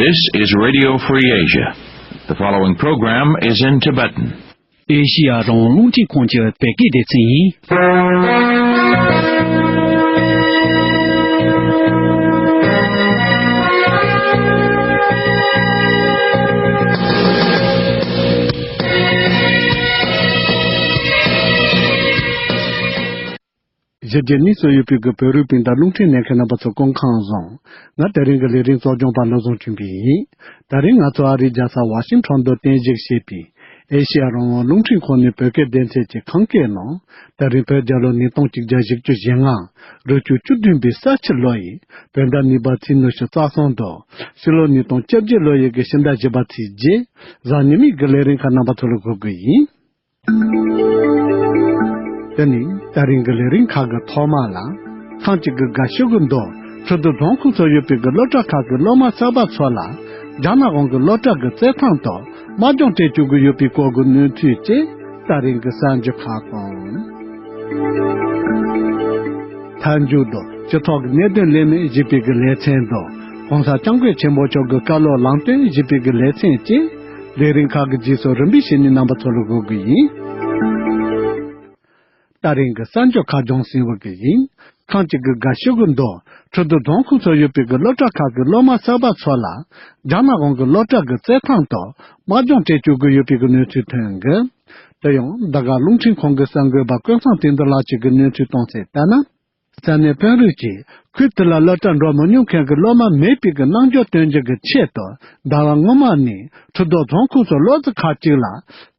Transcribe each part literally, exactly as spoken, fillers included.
This is Radio Free Asia. The following program is in Tibetan. ཨེ་ཤི་ཡ་རང་དབང་རླུང་འཕྲིན་ཁང་གི་བོད་སྐད་སྡེ་ཚན་ཡིན། གཞི་རྒྱ་གཉིས་སུ་ཡོད་པའི་གི་བོད་རིགས་སྤུན་ཟླ་རླུང་འཕྲིན་གནད་མཁན་རྣམ་པ་ཚོ་སྐུ་ཁམས་བཟང་། ང་དེ་རིང་གི་ལས་རིམ་གཙོ་སྐྱོང་པ་བློ་བཟང་སྤྲིན་པ་ཡིན། དེ་རིང་ང་ཚོ་ཨ་རིའི་རྒྱལ་ས་ཝ་ཤིང་ཊོན་དུ་རྟེན་གཞི་བྱས་པའི་ཨེ་ཤེ་ཡ་རང་དབང་རླུང་འཕྲིན་ཁང་ནས་བོད་སྐད་སྡེ་ཚན་གྱི་ཁམས་སྐད་ནང་དེ་རིང་བོད་རྒྱལ་ལོ་ཉིས་སྟོང་གཅིག་བརྒྱ་བཞི་བཅུ་ཞེ་ལྔ་རི་ཆུ་བཅུ་བདུན་པའི་ས་ཕྱི་ལོ་ཡི་བོད་ཟླ་གཉིས་པ་ཚེས་ཉི་ཤུ་རྩ་གསུམ་དུ་ཕྱི་ལོ་ཉིས་སྟོང་བཅོ་བརྒྱད་ལོ་ཡི་གི་ཕྱི་ཟླ་བཞི་པ་ཚེས་བརྒྱད་གཟའ་ཉི་མའི་གི་ལས་རིམ་ཁག་རྣམ་པ་ཚོ་ལ་གོ་དགོས་ཡིན། དེ་ནི་ད་རིང་གི་ལས་རིམ་ཁག་གི་ཐོག་མ་ལ། ཐེངས་གཅིག་གི་དགའ་ཤོས་ཀྱི་མདོ་ཁྲི་རྡོ་རྫོང་ཁོངས་སུ་ཡོད་པའི་གི་སློབ་གྲྭ་ཁག་གི་སློབ་མ་གསར་པ་ཚོ་ལ་རྒྱ་ནག་གཞུང་གི་སློབ་གྲྭ་གི་རྩེད་ཐང་དུ་དམག་སྦྱོང་སྤྲད་བཅུག་གི་ཡོད་པའི་སྐོར་གྱི་གནས་ཚུལ་བཅས་ད་རིང་གི་གསར་འགྱུར་ཁག་དང་། མཐའ་མཇུག་ཏུ་སྤྱི་ཚོགས་ཀྱི་གནད་དོན་ལས་མི་ཞེས་པའི་གི་ལེ་ཚན་དང་༸གོང་ས་༸སྐྱབས་མགོན་ཆེན་པོ་མཆོག་གི་བཀའ་སློབ་ལམ་སྟོན་ཞེས་པའི་གི་ལེ་ཚན་བཅས་ལས་རིམ་ཁག་གི་རྗེས་སུ་རིམ་པས་བྱས་ནས་རྣམ་པ་ཚོ་ལ་འགོད་གི་ཡིན། ད་རིང་གི་གསར་འགྱུར་ཁག་སྦྱོང་ཟིན་པ་གི་ཡིན། ཐེངས་གཅིག་གི་དགའ་ཤོས་ཀྱི་མདོ་ཁྲི་རྡོ་རྫོང་ཁོངས་སུ་ཡོད་པའི་གི་སློབ་གྲྭ་ཁག་གི་སློབ་མ་གསར་པ་ཚོ་ལ་རྒྱ་ནག་གཞུང་གི་སློབ་གྲྭ་གི་རྩེད་ཐང་དུ་དམག་སྦྱོང་སྤྲད་བཅུག་གི་ཡོད་པའི་གི་གནས་ཚུལ་ཐོན་གི། དེ་ཡང་ད་ག་རླུང་འཕྲིན་ཁང་གི་གསར་འགོད་པ་ཀུན་བཟང་བསྟན་འཛིན་ལགས་ཀྱིས་གི་གནས་ཚུལ་གཏོང་གསལ་ལྟར་ན། ས་གནས་དཔོན་རིགས་ཀྱིས་ཁུལ་དེ་ལ་སློབ་གྲྭ་འགྲོ་མི་མྱོང་མཁན་གྱི་སློབ་མ་མེད་པའི་གི་རྣམ་འགྱུར་སྟོན་རྒྱུ་གི་ཆེད་དུ་ཟླ་བ་སྔོན་མ་ནས་ཁྲི་རྡོ་རྫོང་ཁོངས་སུ་ལོ་ཙཱ་ཁག་ཅིག་ལ་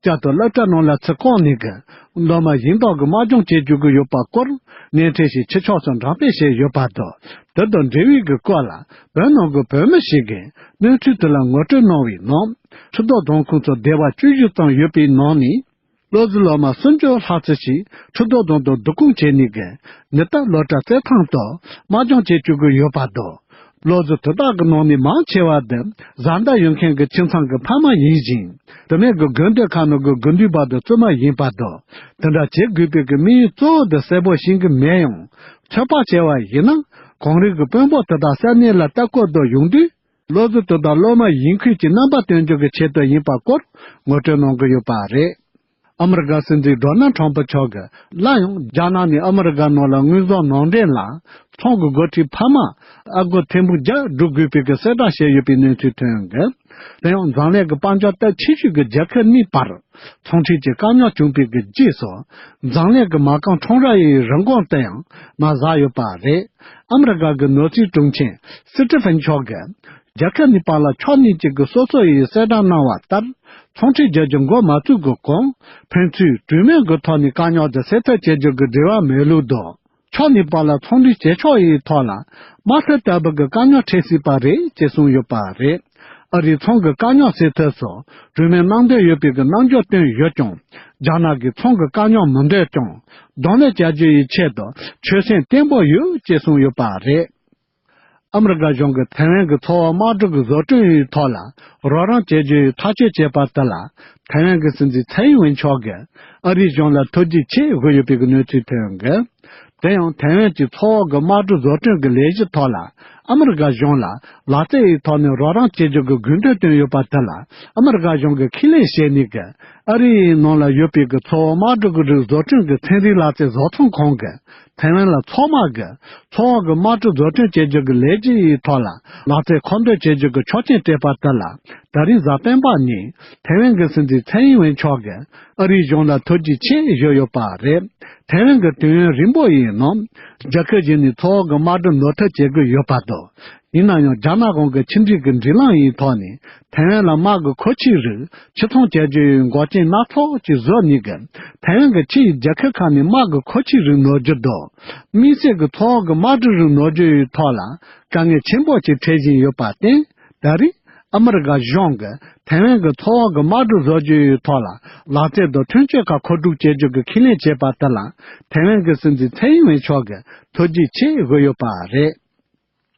བསྐྱར་དུ་སློབ་གྲྭ་ནང་ལ་ཚུར་བསྐོར་ནས་གི་མདོ་སྨད་ཞིང་བདག་གི་དམག་སྦྱོང་བྱེད་རྒྱུ་གི་ཡོད་པ་སྐོར་སྣེ་ཁྲིད་ཞིག་ཕྱི་ཕྱོགས་སུ་འགྲེམས་སྤེལ་བྱས་ཡོད་པ་དང་། དེ་དང་འབྲེལ་བའི་གི་སྐོར་ལ་བོད་ནང་གི་བོད་མི་ཞིག་གིས་གནས་ཚུལ་དེ་ལ་ངོ་སྤྲོད་གནང་བའི་ནང་། ཁྲི་རྡོ་རྫོང་ཁོངས་སུ་སྡེ་བ་བཅུ་བཞི་ཙམ་ཡོད་པའི་ནང་ནས། སློབ་གཟུགས་སློབ་མ་སུམ་ཅུ་ལྷག་ཙམ་ཞིག་ཁྲི་རྡོ་རྫོང་དུ་བསྡུ་སྐོང་བྱས་ནས་གི་ཉི་ལྟར་སློབ་གྲྭ་རྩེད་ཐང་དུ་དམག་སྦྱོང་བྱེད་བཅུག་གི་ཡོད་པ་དང་། སློབ་གཟུགས་དེ་དག་གི་ནང་ནས་མང་ཆེ་བ་དེ་བཟའ་ཟླ་ཡོད་མཁན་གྱི་ཁྱིམ་ཚང་གི་ཕ་མ་ཡིན་ཞིང་། དེ་ནས་གི་དགོན་སྡེ་ཁག་ནང་གི་དགེ་འདུན་པ་དང་བཙུན་མ་ཡིན་པ་དང་། དེ་འདྲ་བྱེད་དགོས་པའི་གི་དམིགས་ཡུལ་གཙོ་བོ་དེ་གསལ་པོ་ཤེས་ཀྱི་མེད་ཡང་། ཚོད་དཔག་བྱས་པ་ཡིན་ན། གངས་རི་གི་དཔོན་པོ་དེ་དག་ས་གནས་ལ་ལྟ་སྐོར་དུ་ཡོང་དུས། སློབ་གཟུགས་དེ་དག་སློབ་མ་ཡིན་ཁུལ་གྱི་རྣམ་པ་སྟོན་རྒྱུ་གི་ཆེད་དུ་ཡིན་པ་སྐོར་ངོ་སྤྲོད་གནང་གི་ཡོད་པ་རེད། ཨ་མི་རི་ཀ་སྲིད་འཛིན་ཌོ་ནལ་ཁྲོམ་ཕུ་མཆོག་གིས་སླར་ཡང་རྒྱ་ནག་ནས་ཨ་མི་རི་ཀ་ནང་ལ་དངོས་ཟོག་ནང་འདྲེན་ལ་ཚོང་གི་འགོ་ཁྲིད་ཕ་མ་ཨ་སྒོར་ཐེར་འབུམ་བརྒྱ་སྒྲུབ་དགོས་པའི་གི་གསལ་བསྒྲགས་བྱས་ཡོད་པའི་གནས་ཚུལ་ཐོན་གི། དེ་ཡང་འཛམ་གླིང་གི་དཔལ་འབྱོར་སྟོབས་ཆེ་ཤོས་ཀྱི་རྒྱལ་ཁབ་གཉིས་བར་ཚོང་འབྲེལ་གྱི་དཀའ་རྙོག་བྱུང་བའི་གི་རྗེས་སུ། འཛམ་གླིང་གི་མ་རྐང་ཁྲོམ་ར་ཡི་རིན་གོང་དེ་ཡང་མར་ཟག་ཡོད་པ་རེད། ཨ་མི་རི་ཀ་གི་ནོར་སྲིད་དྲུང་ཆེ་སི་ཏི་ཕན་མཆོག་གིས། རྒྱལ་ཁབ་གཉིས་བར་ལ་ཕྱོགས་གཉིས་གཅིག་གི་སོ་སོ་ཡིས་གསལ་བསྒྲགས་གནང་བ་ལྟར། ཚོང་འབྲེལ་བརྒྱབ་རྒྱུ་འགོ་མ་བཙུགས་གོང་། ཕན་ཚུན་གྲོས་མོལ་གྱི་ཐོག་ནས་དཀའ་རྙོག་དེ་སེལ་ཐབས་བྱེད་རྒྱུ་གི་འབྲེལ་བ་མེད་ལུགས་དང་། ཕྱོགས་གཉིས་བར་ལ་ཚོང་འབྲེལ་བྱེད་ཕྱོགས་ཡི་ཐོག་ལ། དམག་འཐབ་ལྟ་བུ་གི་དཀའ་རྙོག་འཕྲད་སྲིད་པ་རེད་ཅེས་གསུངས་ཡོད་པ་རེད། ཨ་རིས་ཚོང་གི་དཀའ་རྙོག་སེལ་ཐབས་སུ། གྲོས་མོལ་གནང་འདོད་ཡོད་པའི་གི་རྣམ་འགྱུར་བསྟན་ཡོད་ཀྱང་། རྒྱ་ནག་གིས་ཚོང་གི་དཀའ་རྙོག་མི་འདོད་ཀྱང་། གདོང་ལེན་བྱ་རྒྱུ་ཡི་ཆེད་དུ་ཆོད་སེམས་བརྟན་པོ་ཡོད་ཅེས་གསུངས་ཡོད་པ་རེད། ཨ་མི་རི་ཀ་གཞུང་གིས་ཐའེ་ཝན་གྱི་མཚོ་འོག་དམག་གྲུ་གི་བཟོ་སྐྲུན་ཡི་ཐོག་ལ་རོགས་རམ་བྱེད་རྒྱུ་ཡི་ཐག་གཅོད་བྱས་པ་དེ་ལ། ཐའེ་ཝན་གྱི་སྲིད་འཛིན་ཚའེ་ཨིན་ཝེན་མཆོག་གིས་ཨ་རིའི་གཞུང་ལ་ཐུགས་རྗེ་ཆེ་ཞུས་ཡོད་པའི་གནས་ཚུལ་ཐོན་གི། དེ་ཡང་ཐའེ་ཝན་གྱི་མཚོ་འོག་གི་དམག་གྲུ་བཟོ་སྐྲུན་གྱི་ལས་གཞི་ཐོག་ལ་ཨ་མི་རི་ཀ་གཞུང་ལ་ལག་རྩལ་ཡི་ཐོག་ནས་རོགས་རམ་བྱེད་རྒྱུ་གི་དགོས་འདུན་བཏོན་ཡོད་པ་དེ་ལ་ཨ་མི་རི་ཀ་གཞུང་གིས་ཁས་ལེན་བྱས་ནས་གི། ཨ་རིའི་ནང་ལ་ཡོད་པའི་གི་མཚོ་འོག་དམག་གྲུ་གི་རིགས་བཟོ་སྐྲུན་གྱི་ཚན་རིག་ལག་རྩལ་བཟོ་ཚོང་ཁང་གིས། ཐའེ་ཝན་ལ་མཚོ་དམག་གི་མཚོ་འོག་གི་དམག་གྲུ་བཟོ་སྐྲུན་བྱེད་རྒྱུ་གི་ལས་གཞི་ཡི་ཐོག་ལ་ལག་རྩལ་མཁོ་འདོན་བྱེད་རྒྱུ་གི་ཆོག་མཆན་སྤྲད་པ་དེ་ལ། ད་རིང་གཟའ་སྤེན་པ་ཉིན་ཐའེ་ཝན་གྱི་སྲིད་འཛིན་ཚའེ་ཨིན་ཝེན་མཆོག་གིས་ཨ་རིའི་གཞུང་ལ་ཐུགས་རྗེ་ཆེ་ཞུས་ཡོད་པ་རེད། ཐའེ་ཝན་གྱི་དུས་ཡུན་རིང་པོ་ཡི་ནང་རྒྱལ་ཁབ་གཞན་ནས་མཚོ་འོག་གི་དམག་གྲུ་ནོར་འཁྲུལ་བྱེད་ཀྱི་ཡོད་པ་དང་། ཡིན་ན་ཡང་རྒྱ་ནག་གཞུང་གི་ཕྱི་འབྲེལ་གྱི་སྒྲིག་ལམ་ཡི་ཐོག་ནས། ཐའེ་ཝན་ལ་དམག་གི་མཁོ་ཆས་རིགས་ཕྱིར་ཚོང་བྱ་རྒྱུ་ཡི་འགོག་རྐྱེན་སྣ་ཚོགས་ཀྱིས་བཟོས་ནས་ཀྱི། ཐའེ་ཝན་གྱི་ཕྱི་ཡི་རྒྱལ་ཁབ་ཁག་ནས་དམག་གི་མཁོ་ཆས་རིགས་ནོར་རྒྱུ་དང་། དམིགས་བསལ་གྱི་མཚོ་འོག་གི་དམག་གྲུ་རིགས་ནོར་རྒྱུ་ཡི་ཐོག་ལ་དཀའ་ངལ་ཆེན་པོ་ཞིག་འཕྲད་བཞིན་ཡོད་པར་བརྟེན། ད་རེས་ཨ་མི་རི་ཀ་གཞུང་གིས་ཐའེ་ཝན་གྱི་མཚོ་འོག་གི་དམག་གྲུ་བཟོ་རྒྱུ་ཡི་ཐོག་ལ་ལག་རྩལ་དང་ཐོན་སྐྱེད་ཁག་མཁོ་སྒྲུབ་བྱེད་རྒྱུ་གི་ཁས་ལེན་བྱས་པ་དེ་ལ་ཐའེ་ཝན་གྱི་སྲིད་འཛིན་ཚའེ་ཨིན་ཝེན་མཆོག་གིས་ཐུགས་རྗེ་ཆེ་ཞུས་ཡོད་པ་རེད།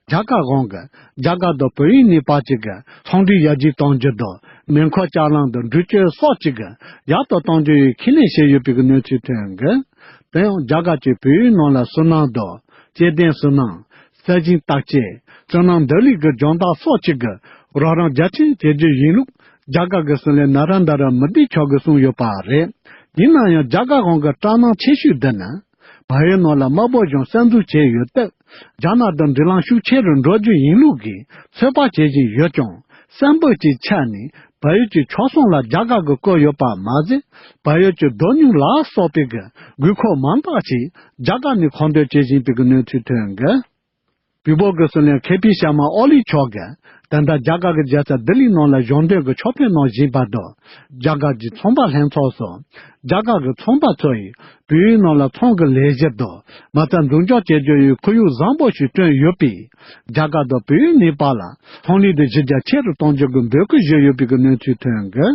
རྒྱ་གར་གཞུང་གིས་རྒྱ་གར་དང་བོད་ཡིག་གཉིས་བར་གཅིག་གི་ཚོང་འབྲེལ་ཡར་རྒྱས་གཏོང་རྒྱུ་དང་མེ་འཁོར་ལྕགས་ལམ་དང་འགྲུལ་སྐྱོད་སོགས་གཅིག་གི་ཡག་ཏུ་གཏོང་རྒྱུ་ཡི་ཁས་ལེན་བྱས་ཡོད་པའི་གནས་ཚུལ་ཐོན་གི། དེ་ཡང་རྒྱ་གར་གྱིས་བོད་ཡིག་ནང་ལ་སུན་སྣང་དང་སྐྱེ་ལྡན་སུན་སྣང་། ས་ཞིང་བརྟག་དཔྱད། སུན་སྣང་འདི་ལུགས་ཀྱི་སྦྱོང་བརྡར་སོགས་གཅིག་གི་ རོགས་རམ་རྒྱ་ཆེན་བྱེད་རྒྱུ་ཡིན་ལུགས་རྒྱ་གར་གྱི་སྲིད་བློན་ན་ར་འདྲ་ར་མོ་དི་མཆོག་གིས་གསུངས་ཡོད་པ་རེད། ཡིན་ན་ཡང་རྒྱ་གར་གཞུང་གི་སྐྲག་སྣང་ཆེ་ཤོས་འདི་ནི། བལ་ཡུལ་ནང་ལ་དམར་པོ་གཞུང་གསར་འཛུགས་བྱས་ཡོད་སྟབས། རྒྱ་ནག་དང་འབྲེལ་ལམ་ཤུགས་ཆེ་རུ་འགྲོ་རྒྱུ་ཡིན་ལུགས་ཀྱི་ཚོད་དཔག་བྱེད་བཞིན་ཡོད་ཀྱང་། གསར་འབོད་ཀྱི་ཆ་ནས་བལ་ཡུལ་གྱི་ཕྱོགས་སོང་ལ་རྒྱ་གར་གྱིས་བསྐོར་ཡོད་པ་མ་ཟད། བལ་ཡུལ་གྱི་རྡོ་སྨྱུག་ལ་སོགས་པའི་གི་དགོས་མཁོ་མང་དག་ཅིག་རྒྱ་གར་ནས་མཁོ་འདོན་བྱེད་བཞིན་པའི་གི་གནས་ཚུལ་ཐོན་གི། བོད་པའི་གི་སྲིད་བློན་ཁེ་པི་ཤར་མ་ཨོ་ལི་མཆོག་གིས་ད་ལྟ་རྒྱ་གར་གྱི་རྒྱལ་ས་ལྡི་ལི་ནང་ལ་གཞུང་འབྲེལ་གྱི་ཕྱག་ཕེབས་གནང་བཞིན་པ་དང་། རྒྱ་གར་གྱི་ཚོང་པ་ལྷན་ཚོགས་སུ་རྒྱ་གར་གྱི་ཚོང་པ་ཚོ་ཡིས་བོད་ཡུལ་ནང་ལ་ཚོང་གི་ལས་གཞི་དང་མ་རྩ་འཛུགས་སྐྱོང་བྱེད་རྒྱུ་ཡི་ཁོར་ཡུག་བཟང་པོ་ཞིག་བསྐྲུན་ཡོད་པས། རྒྱ་གར་དང་བོད་ཡུལ་གཉིས་བར་ལ་ཚོང་ལས་དེ་གཞི་རྒྱ་ཆེ་རུ་གཏོང་རྒྱུ་གི་འབོད་སྐུལ་ཞུས་ཡོད་པའི་གི་གནས་ཚུལ་ཐོན་གི།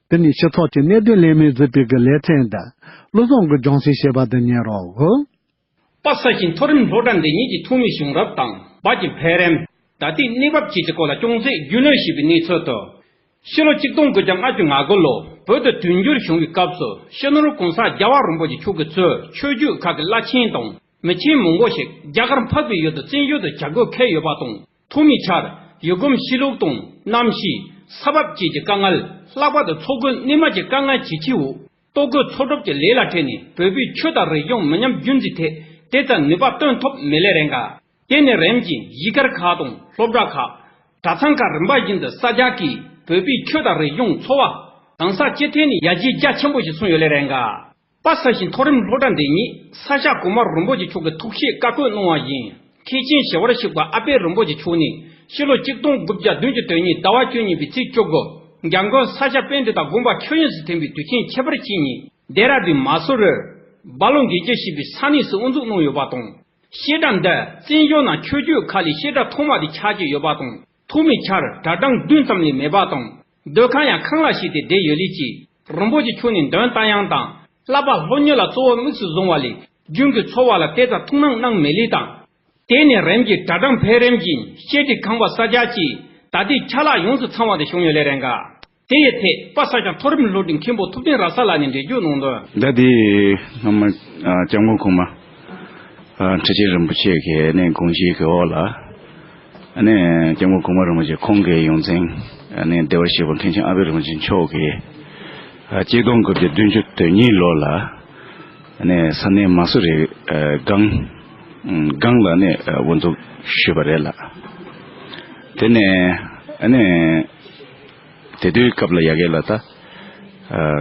དེ་ནས་སྤྱི་ཚོགས་ཀྱི་གནད་དོན་ལས་མི་གཟིགས་པའི་གི་ལེ་ཚན་འདི་བློ་བཟང་གི་སྦྱོང་སྲིད་བྱེད་པ་འདི་ཉན་རོགས་གོ། པ་ས་ཞིང་མཐོ་རིམ་སློབ་གྲྭ་འདི་ཉིད་ཀྱི་ཐོག་མའི་བྱུང་རབས་དང་བར་གྱི་འཕེལ་རིམ། ད་ལྟའི་གནས་བབ་བཅས་ཀྱི་སྐོར་ལ་ཅུང་ཟད་རྒྱུས་ལོན་ཞུས་པའི་གནས་ཚུལ་དུ། ཕྱི་ལོ་ཆིག་སྟོང་དགུ་བརྒྱ་ལྔ་བཅུ་ང་དགུ་ལོ་བོད་དུ་དུས་འགྱུར་བྱུང་བའི་སྐབས་སུ་སྤྱི་ནོར་༸གོང་ས་༸རྒྱལ་བ་རིན་པོ་ཆེ་མཆོག་གིས་གཙོས་ཆོས་བརྒྱུད་ཁག་གི་བླ་ཆེན་དང་མི་ཆེན་མང་པོ་ཞིག་རྒྱ་གར་འཕགས་པའི་ཡུལ་དུ་བཙན་བྱོལ་དུ་བྱ་དགོས་འཁེལ་ཡོད་པ་དང་། ཐོག་མའི་ཆར་ཡུལ་གོམས་གཤིས་ལུགས་དང་གནམ་གཤིས། ས་བབ་བཅས་ཀྱི་དཀའ་ངལ། ལྷག་པར་དུ་འཚོ་གོས་གནས་མལ་གྱི་དཀའ་ངལ་ཇེ་ཆེའི་འོག་ལྟོ་གོས་འཚོ་སྒྲུབ་ཀྱི་ལས་ལ་བྲེལ་ནས་བོད་པའི་ཆོས་དང་རིག་གཞུང་མི་ཉམས་རྒྱུན་འཛིན་ཐད་དེ་ཙམ་ནུས་པ་བཏོན་ཐུབ་མེད་ལེ་རེད་འགའ། དེ་ནས་རིམ་གྱིས་གཞིས་སྒར་ཁག་དང་སློབ་གྲྭ་ཁག་གྲྭ་ཚང་ཁག་རིམ་པ་བཞིན་དུ་ས་སྐྱ་གིས་བོད་པའི་ཆོས་དང་རིག་གཞུང་འཚོ་བ་གང་ས་ཅི་ཐད་ནས་ཡར་རྒྱས་རྒྱ་ཆེན་པོ་ཞིག་སོང་ཡོད་ལེ་རེད་འགའ། པ་ས་ཞིང་མཐོ་རིམ་སློབ་གྲྭ་འདི་ཉིད་ས་སྐྱ་གོང་མ་རིན་པོ་ཆེ་མཆོག་གིས་ཐུགས་བཞེད་བཀའ་བཀོད་གནང་བ་བཞིན། མཁན་ཆེན་ཞི་བར་གཤེགས་པ་ཨ་པད་རིན་པོ་ཆེ་མཆོག་ནས་ཕྱི་ལོ་ཆིག་སྟོང་དགུ་བརྒྱ་བདུན་ཅུ་དོན་གཉིས་ཟླ་བ་བཅུ་གཉིས་པའི་ཚེས་བཅུ་དགུ། འཇམ་མགོན་ས་སྐྱ་པཎྜི་ཏ་དགོངས་པ་ཆོས་དབྱིངས་སུ་ཐིམ་པའི་དུས་ཆེན་ཁྱད་པར་ཅན་ཉིད་ལྡེ་ར་ལྡུན་མ་སུ་རི། སྦ་ལོང་གི་རྒྱུད་ཞེས་པའི་ས་གནས་སུ་དབུ་འཛུགས་གནང་ཡོད་པ་དང་། བཤད་གྲྭ་འདི་བཙན་བྱོལ་ནང་ཆོས་བརྒྱུད་ཁག་ལས་བཤད་གྲྭ་ཐོག་མ་དེ་ཆགས་ཀྱི་ཡོད་པ་དང་། ཐོག་མའི་ཆར་གྲྭ་གྲངས་བདུན་ཙམ་ལས་མེད་པ་དང་། སྡོད་ཁང་ཡང་ཁང་གླ་བྱས་ཏེ་བསྡད་ཡོད་ལས་ཀྱིས། རིན་པོ་ཆེ་མཆོག་ནས་འདོན་རྟ་དབྱངས་དང་། བསླབ་པ་སློབ་གཉེར་ལ་གཙོ་བོ་དམིགས་སུ་བཟུང་བ་ལས། རྒྱུན་གྱི་འཚོ་བ་ལ་དེ་ཙམ་ཐུགས་སྣང་གནང་མེད་ལས་དང་། དེ་ནས་རིམ་གྱིས་གྲྭ་གྲངས་འཕེལ་རིམ་བཞིན་བཤད་ཁྲིའི་ཁང་པ་གསར་རྒྱག་གིས་ད་ལྟའི་ཆ་ལག་ཡོངས་སུ་ཚང་བ་དེ་བྱུང་ཡོད་ལེ་རེད་འགའ། དེ་ཡི་ཐད་པ་ས་སྐྱ་མཐོ་རིམ་སློབ་གྲྭའི་མཁན་པོ་ཐུབ་བསྟན་རབ་གསལ་ལགས་ནས་འགྲེལ་བརྗོད་གནང་དོན། ད་དེ་སྔ་མ་ཨ་སྐྱབས་མགོན་གོང་མ་ཨ་ཁྲི་ཆེན་རིན་པོ་ཆེ་གི་ནས་དགོངས་གཞི་གི་འོག་ལ། ཨ་ནི་སྐྱབས་མགོན་གོང་མ་རིན་པོ་ཆེ་ཁོང་གི་ཡོངས་འཛིན་ཨ་ནི་བདེ་བར་གཤེགས་པ་མཁན་ཆེན་ཨ་པད་རིན་པོ་ཆེ་མཆོག་གིས་ཨ་གཅིག་སྟོང་དགུ་བརྒྱ་བདུན་ཅུ་དོན་གཉིས་ལོ་ལ་ཨ་ནི་ས་གནས་མ་སུ་རི་ཨ་སྒང་ཨ་སྒང་ལ་ཨ་ནི་ཨ་དབུ་འཛུགས་ཞུས་པ་རེད་ལ། དེ་ནས་ཨ་ནི་དེ་དུས་སྐབས་ལ་ཡ་གི་ལ་ད་ཨ་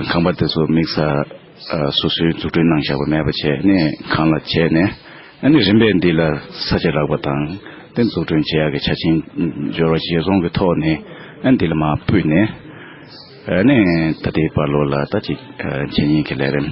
ཁང་པ་དེ་ཚོ་དམིགས་བསལ་ཨ་སོ་སོའི་འཛུགས་སྐྲུན་གནང་བཞག་པ་མེད་པ་བྱས་ནས་གང་ལ་བྱས་ནས། ཨ་ནི་རིམ་པས་འདི་ལ་ས་ཆ་རག་པ་དང་། དེ་འཛུགས་སྐྲུན་བྱེད་ཡག་གི་ཆ་རྐྱེན་འབྱོར་བ་བྱས་སོང་གི་ཐོག་ནས་ཨ་འདི་ལ་མར་ཕུད་ནས། ཨ་ནི་ད་ལྟའི་བར་ལོགས་ལ་ད་ཅིག་འཆད་ཉན་གྱི་ལས་རིམ་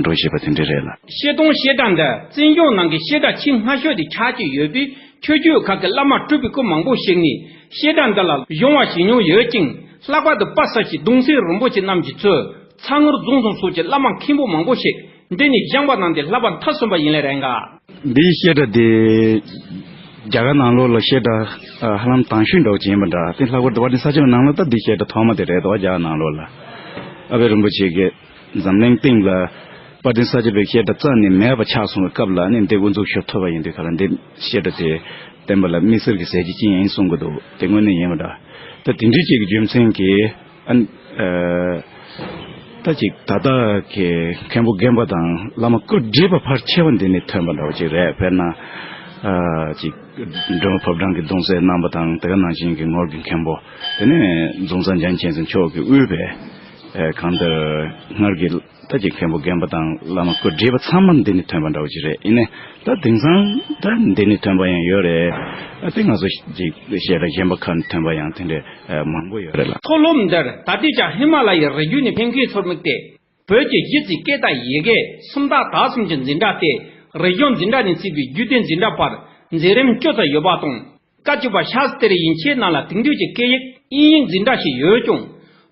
འགྲོ་བཞིན་པ་དེ་འདྲ་རེད་ལ། བཤད་སྟོང་བཤད་གྲྭ་འདི་བཙན་བྱོལ་ནང་གི་བཤད་གྲྭ་ཆེས་སྔ་ཤོས་དེ་ཆགས་ཀྱི་ཡོད་པས། ཆོས་བརྒྱུད་ཁག་གི་བླ་མ་སྤྲུལ་པའི་སྐུ་མང་པོ་ཞིག་ནས་བཤད་གྲྭ་འདི་ལ་སྦྱོང་བ་བྱེད་མྱོང་ཡོད་ཅིང་། ལྷག་པར་དུ་པ་ས་ཞིང་གདུང་སྲས་རིན་པོ་ཆེ་རྣམས་ཀྱིས་གཙོས་ཚ་ངུར་རྫོང་གསུམ་སོགས་ཀྱི་བླ་མ་མཁན་པོ་མང་པོ་ཞིག་འདི་ནས་སྦྱངས་པ་གནང་སྟེ་བསླབ་པ་མཐར་སོན་པ་ཡིན་ལེ་རེད་འགའ། འདིའི་བཤད་གྲྭ་དེ་རྒྱ་གར་ནང་ལོགས་ལ་བཤད་གྲྭ་ཧ་ལམ་དང་ཤོས་འདྲ་བོ་ཅིག་ཡིན་པ་འདྲ། དེ་ལྷག་པར་དུ་དཔལ་ལྡན་ས་སྐྱ་པའི་ནང་ལ་ད་འདི་བཤད་གྲྭ་ཐོག་མ་དེ་རེད་དོ། རྒྱ་གར་ནང་ལོགས་ལ་ཨ་པད་རིན་པོ་ཆེ་གིས་འཛམ་གླིང་སྟེང་ལ་དཔལ་ལྡན་ས་སྐྱ་པའི་བཤད་གྲྭ་རྩ་ནས་མེད་པ་ཆགས་སོང་བའི་སྐབས་ལ་ནི་འདི་དབུ་འཛུགས་ཞུ་ཐུབ་པ་ཡིན་དུས་ག་ལ་འདི་བཤད་གྲྭ་དེ་བསྟན་པ་ལ་དམིགས་བསལ་གྱི་གཟི་བརྗིད་ཅན་ཡིན་གསུང་གི་འདུག། དེ་དངོས་གནས་ཡིན་པ་འདྲ། ད་དེ་འདྲའི་ཅིག་གི་རྒྱུ་མཚན་གྱིས་ཨ་ཨ་ད་ཅིག་ད་ལྟ་གི་མཁན་པོ་རྒན་པ་དང་བླ་མ་སྐུ་བགྲེས་པ་ཕལ་ཆེ་བ་འདི་ནས་ཐོན་པ་འདྲ་བོ་ཅིག་རེད། དཔེར་ན་ཨ་ཅིག་འབྲི་མོ་ཕོ་བྲང་གི་གདུང་སྲས་རྣམ་པ་དང་དེ་ག་ནང་བཞིན་གྱི་ངོར་གྱི་མཁན་པོ། དེ་ནས་རྫོང་སར་འཇམ་མཁྱེན་བརྩེ་མཆོག་གིས་དབུས་པའི་ཨ་གང་ལྟར་སྔར་གྱི་ད་ཅིག་མཁན་པོ་རྒན་པ་དང་བླ་མ་སྐུ་བགྲེས་པ་ཚང་མ་འདི་ནས་ཐོན་པ་འདྲ་བོ་ཅིག་རེད། ཡིན་ནའི་ད་དེང་སང་ད་འདི་ནས་ཐོན་པ་ཡང་ཡོད་རེད། ཨ་དེ་ང་ཚོ་ཅིག་བཤད་གྲྭ་གཞན་པ་ཁག་ནས་ཐོན་པ་ཡང་དེ་འདྲའི་ཨ་མང་པོ་ཡོད་རེད་ལ། མཐོ་སློབ་འདིར་ད་ལྟའི་ཆར་ཧི་མ་ལ་ཡའི་རི་རྒྱུད་ནས་ཕེབས་མཁན་ཚོར་དམིགས་ཏེ། བོད་ཀྱི་གཞི་རྩའི་སྐད་དང་ཡི་གེ། སུམ་རྟགས་དག་གསུམ་གྱི་འཛིན་གྲྭ་སྟེ། རིག་གཞུང་འཛིན་གྲྭ་ནས་བརྩིས་པའི་རྒྱུད་སྡེ་འཛིན་གྲྭ་བར་འཛིན་རིམ་བཅུ་ཙམ་ཡོད་པ་དང་། བཀའ་བཅུ་པ་ཤཱ་སྟྲི་ཡན་ཆད་རྣམས་ལ་དེང་དུས་ཀྱི་སྐད་ཡིག་དབྱིན་ཡིག་འཛིན་གྲྭ་ཞིག་ཡོད་ཀྱང་།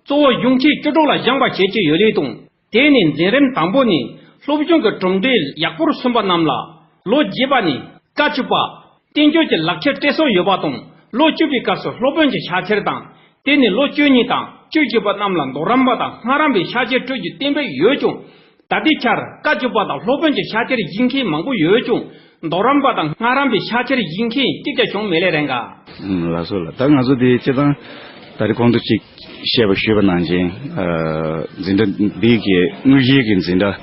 གཙོ་བོ་གཞུང་ཆེན་བཅུ་དྲུག་ལ་སྦྱངས་པ་བྱེད་ཀྱི་ཡོད་ལུགས་དང་། དེ་ནས་འཛིན་རིམ་དང་པོ་ནས་སློབ་སྦྱོང་གི་གྲུབ་འབྲས་ཡག་པོར་སོན་པ་རྣམས་ལ། ལོ་བརྒྱད་པ་ནས་བཀའ་བཅུ་པ། བསྟན་བཅོས་ཀྱི་ལག་ཁྱེར་སྤྲད་སྲོལ་ཡོད་པ་དང་ ལོ་བཅུ་པའི་སྐབས་སུ་སློབ་དཔོན་གྱི་ཕྱག་འཁྱེར་དང་། དེ་ནས་ལོ་བཅུ་གཉིས་དང་བཅུ་བཞི་པ་རྣམས་ལ་འདོགས་རམས་པ་དང་སྔགས་རམས་པའི་ཕྱག་འཁྱེར་སྤྲོད་རྒྱུ་གཏན་འབེབས་ཡོད་ཀྱང་། ད་ལྟའི་ཆར་བཀའ་བརྒྱུད་པ་དང་སློབ་དཔོན་གྱི་ཕྱག་འཁྱེར་བཞེས་མཁན་མང་པོ་ཡོད་ཀྱང་། འདོགས་རམས་པ་དང་སྔགས་རམས་པའི་ཕྱག་འཁྱེར་བཞེས་མཁན་གཅིག་ཀྱང་བྱུང་མེད་ལེ་རེད་འགའ། ཨུམ། ལགས་སོ་ལགས། ད་ང་ཚོ་དེ་སྤྱིར་བཏང་ད་རེས་གོང་དུ་ཅིག་བཤད་པ་ཞུས་པ་ནང་བཞིན། ཨ། འཛིན་གྲྭ་འདི་གི་དངོས་གཞིའི་གི་འཛིན་གྲྭ་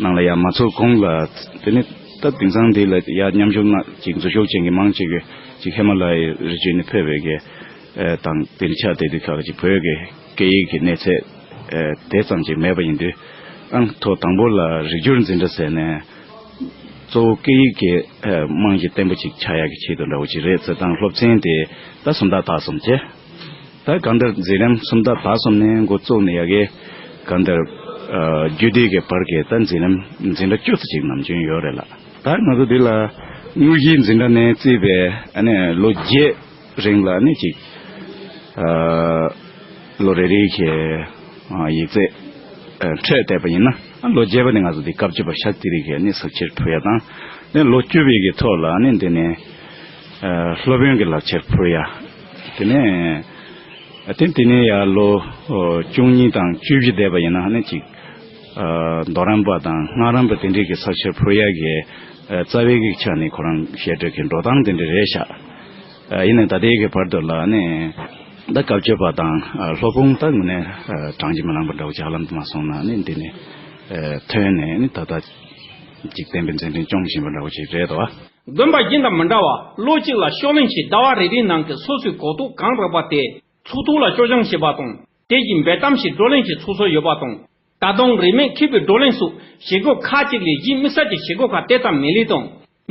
ནང་ལ་ཡང་མ་ཚུད་གོང་ལ། དེ་ནས་ད་དེང་སང་འདི་ལ་ཡང་མཉམ་ཞུགས་གནང་ཅིག་འཛུལ་ཞུགས་བྱེད་མཁན་མང་ཆེ་གི་ཅིག་ཧི་མ་ལ་ཡའི་རི་རྒྱུད་ནས་ཕེབས་པའི་གི། ཨ། དང་དེ་ནས་ཆ་དེ་དུས་ཁག་ཅིག་བོད་ཀྱི་སྐད་ཡིག་གི་གནས་ཚད། ཨ། དེ་ཙམ་ཅིག་མེད་པ་ཡིན་དུས། ཨང་ཐོག་དང་པོ་ལ་རིག་སྒྱུར་འཛིན་གྲྭ་ཟེར་ནས། གཙོ་བོ་སྐད་ཡིག་གི། ཨ། རྨང་གཞི་བརྟན་པོ་ཅིག་ཆགས་ཡག་གི་ཆེད་དུ་འདྲ་བོ་ཅིག་རེད་ཟེར་དང་། སློབ་ཚན་དེ་ད་སུམ་རྟགས་དག་གསུམ་བྱས། ད་གང་ལྟར་འཛིན་རིམ་སུམ་རྟགས་དག་གསུམ་ནས་འགོ་བཙུགས་ནས་ཡ་གི་གང་ལྟར། ཨ། རྒྱུད་སྡེ་གི་བར་གྱི་ད་འཛིན་རིམ་འཛིན་གྲྭ་བཅུ་ཙམ་ཅིག་ནམ་རྒྱུན་ཡོད་རེད་ལགས། ད་ང་ཚོ་འདི་ལ་དངོས་གཞིའི་འཛིན་གྲྭ་ནས་བརྩིས་པའི། ཨ་ནི་ལོ་བརྒྱད་རིང་ལ་ནི་ཅིག་ཨ། ལོ་རེ་རེའི་གི། ཨ། ཡིག་ཚད། ཨ། འཕྲོས་བསྡད་པ་ཡིན་ན། ཨ། ལོ་བརྒྱད་པ་ནས་ང་ཚོ་འདི་བཀའ་བརྒྱུད་པ་ཤཱསྟྲི་གི་ནི་ཕྱག་འཁྱེར་ཕུལ་ཡ་དང་། ནི་ལོ་བཅུ་པའི་གི་ཐོག་ལ་ནི་འདི་ནས། ཨ། སློབ་དཔོན་གྱི་ལག་འཁྱེར་ཕུལ་ཡ། དེ་ནས། ཨ། དེ་དེ་ནས་ཡར་ལོ། ཨོ། བཅུ་གཉིས་དང་བཅུ་བཞི་བསྡད་པ་ཡིན་ན་ནི་ཅིག་ཨ། འདོགས་རམས་པ་དང་སྔགས་རམས་པ་དེ་འདྲའི་གི་ཕྱག་འཁྱེར་ཕུལ་ཡ་གི། ཨ། རྩ་བའི་གི་ཆ་ནས་ཁོ་རང་བཤད་སྒྲོས་ཀྱི་འགྲོ་སྟངས་དེ་འདྲ་རེད་ཤག་ཨ། ཡིན་ནའི་ད་ལྟའི་གི་བར་དུ་ལ་ནི་ད་བཀའ་བརྒྱུད་པ་དང་། ཨ། སློབ་དཔོན་ད་དངོས་གནས། ཨ། གྲངས་ཀྱིས་མི་ལངས་པ་འདྲ་བོ་ཅིག་ཧ་ལམ་དུ་མ་སོང་ན་ནི་འདི་ནས། ཨ། ཐོན་ནས་ནི་ད་ལྟ་འཇིག་རྟེན་པའི་མཛད་འཕྲིན་སྐྱོང་བཞིན་པ་འདྲ་བོ་ཅིག་རེད་དོ། དགོན་པ་གཞན་དང་མི་འདྲ་བར་ལོ་གཅིག་ལ་ཕྱག་ལེན་གྱི་ཟླ་བ་རེ་རེའི་ནང་གི་སོ་སོའི་གོ་རྟོགས་གང་རག་པ་དེ་ཚོགས་ཐོག་ལ་སྐྱོར་སྦྱང་བྱེད་པ་དང་། དེ་བཞིན་འབེལ་གཏམ་ཞིག་བགྲོ་གླེང་ཞིག་ཚོགས་སྲོལ་ཡོད་པ་དང་། ད་དུང་རིས་མེད་མཁས་པའི་བགྲོ་གླེང་སོགས་བྱེད་སྒོ་ཁག་ཅིག་ལས་གཞན་དམིགས་བསལ་གྱི་བྱེད་སྒོ་ཁག་དེ་ཙམ་མེད་ལེ་དང་།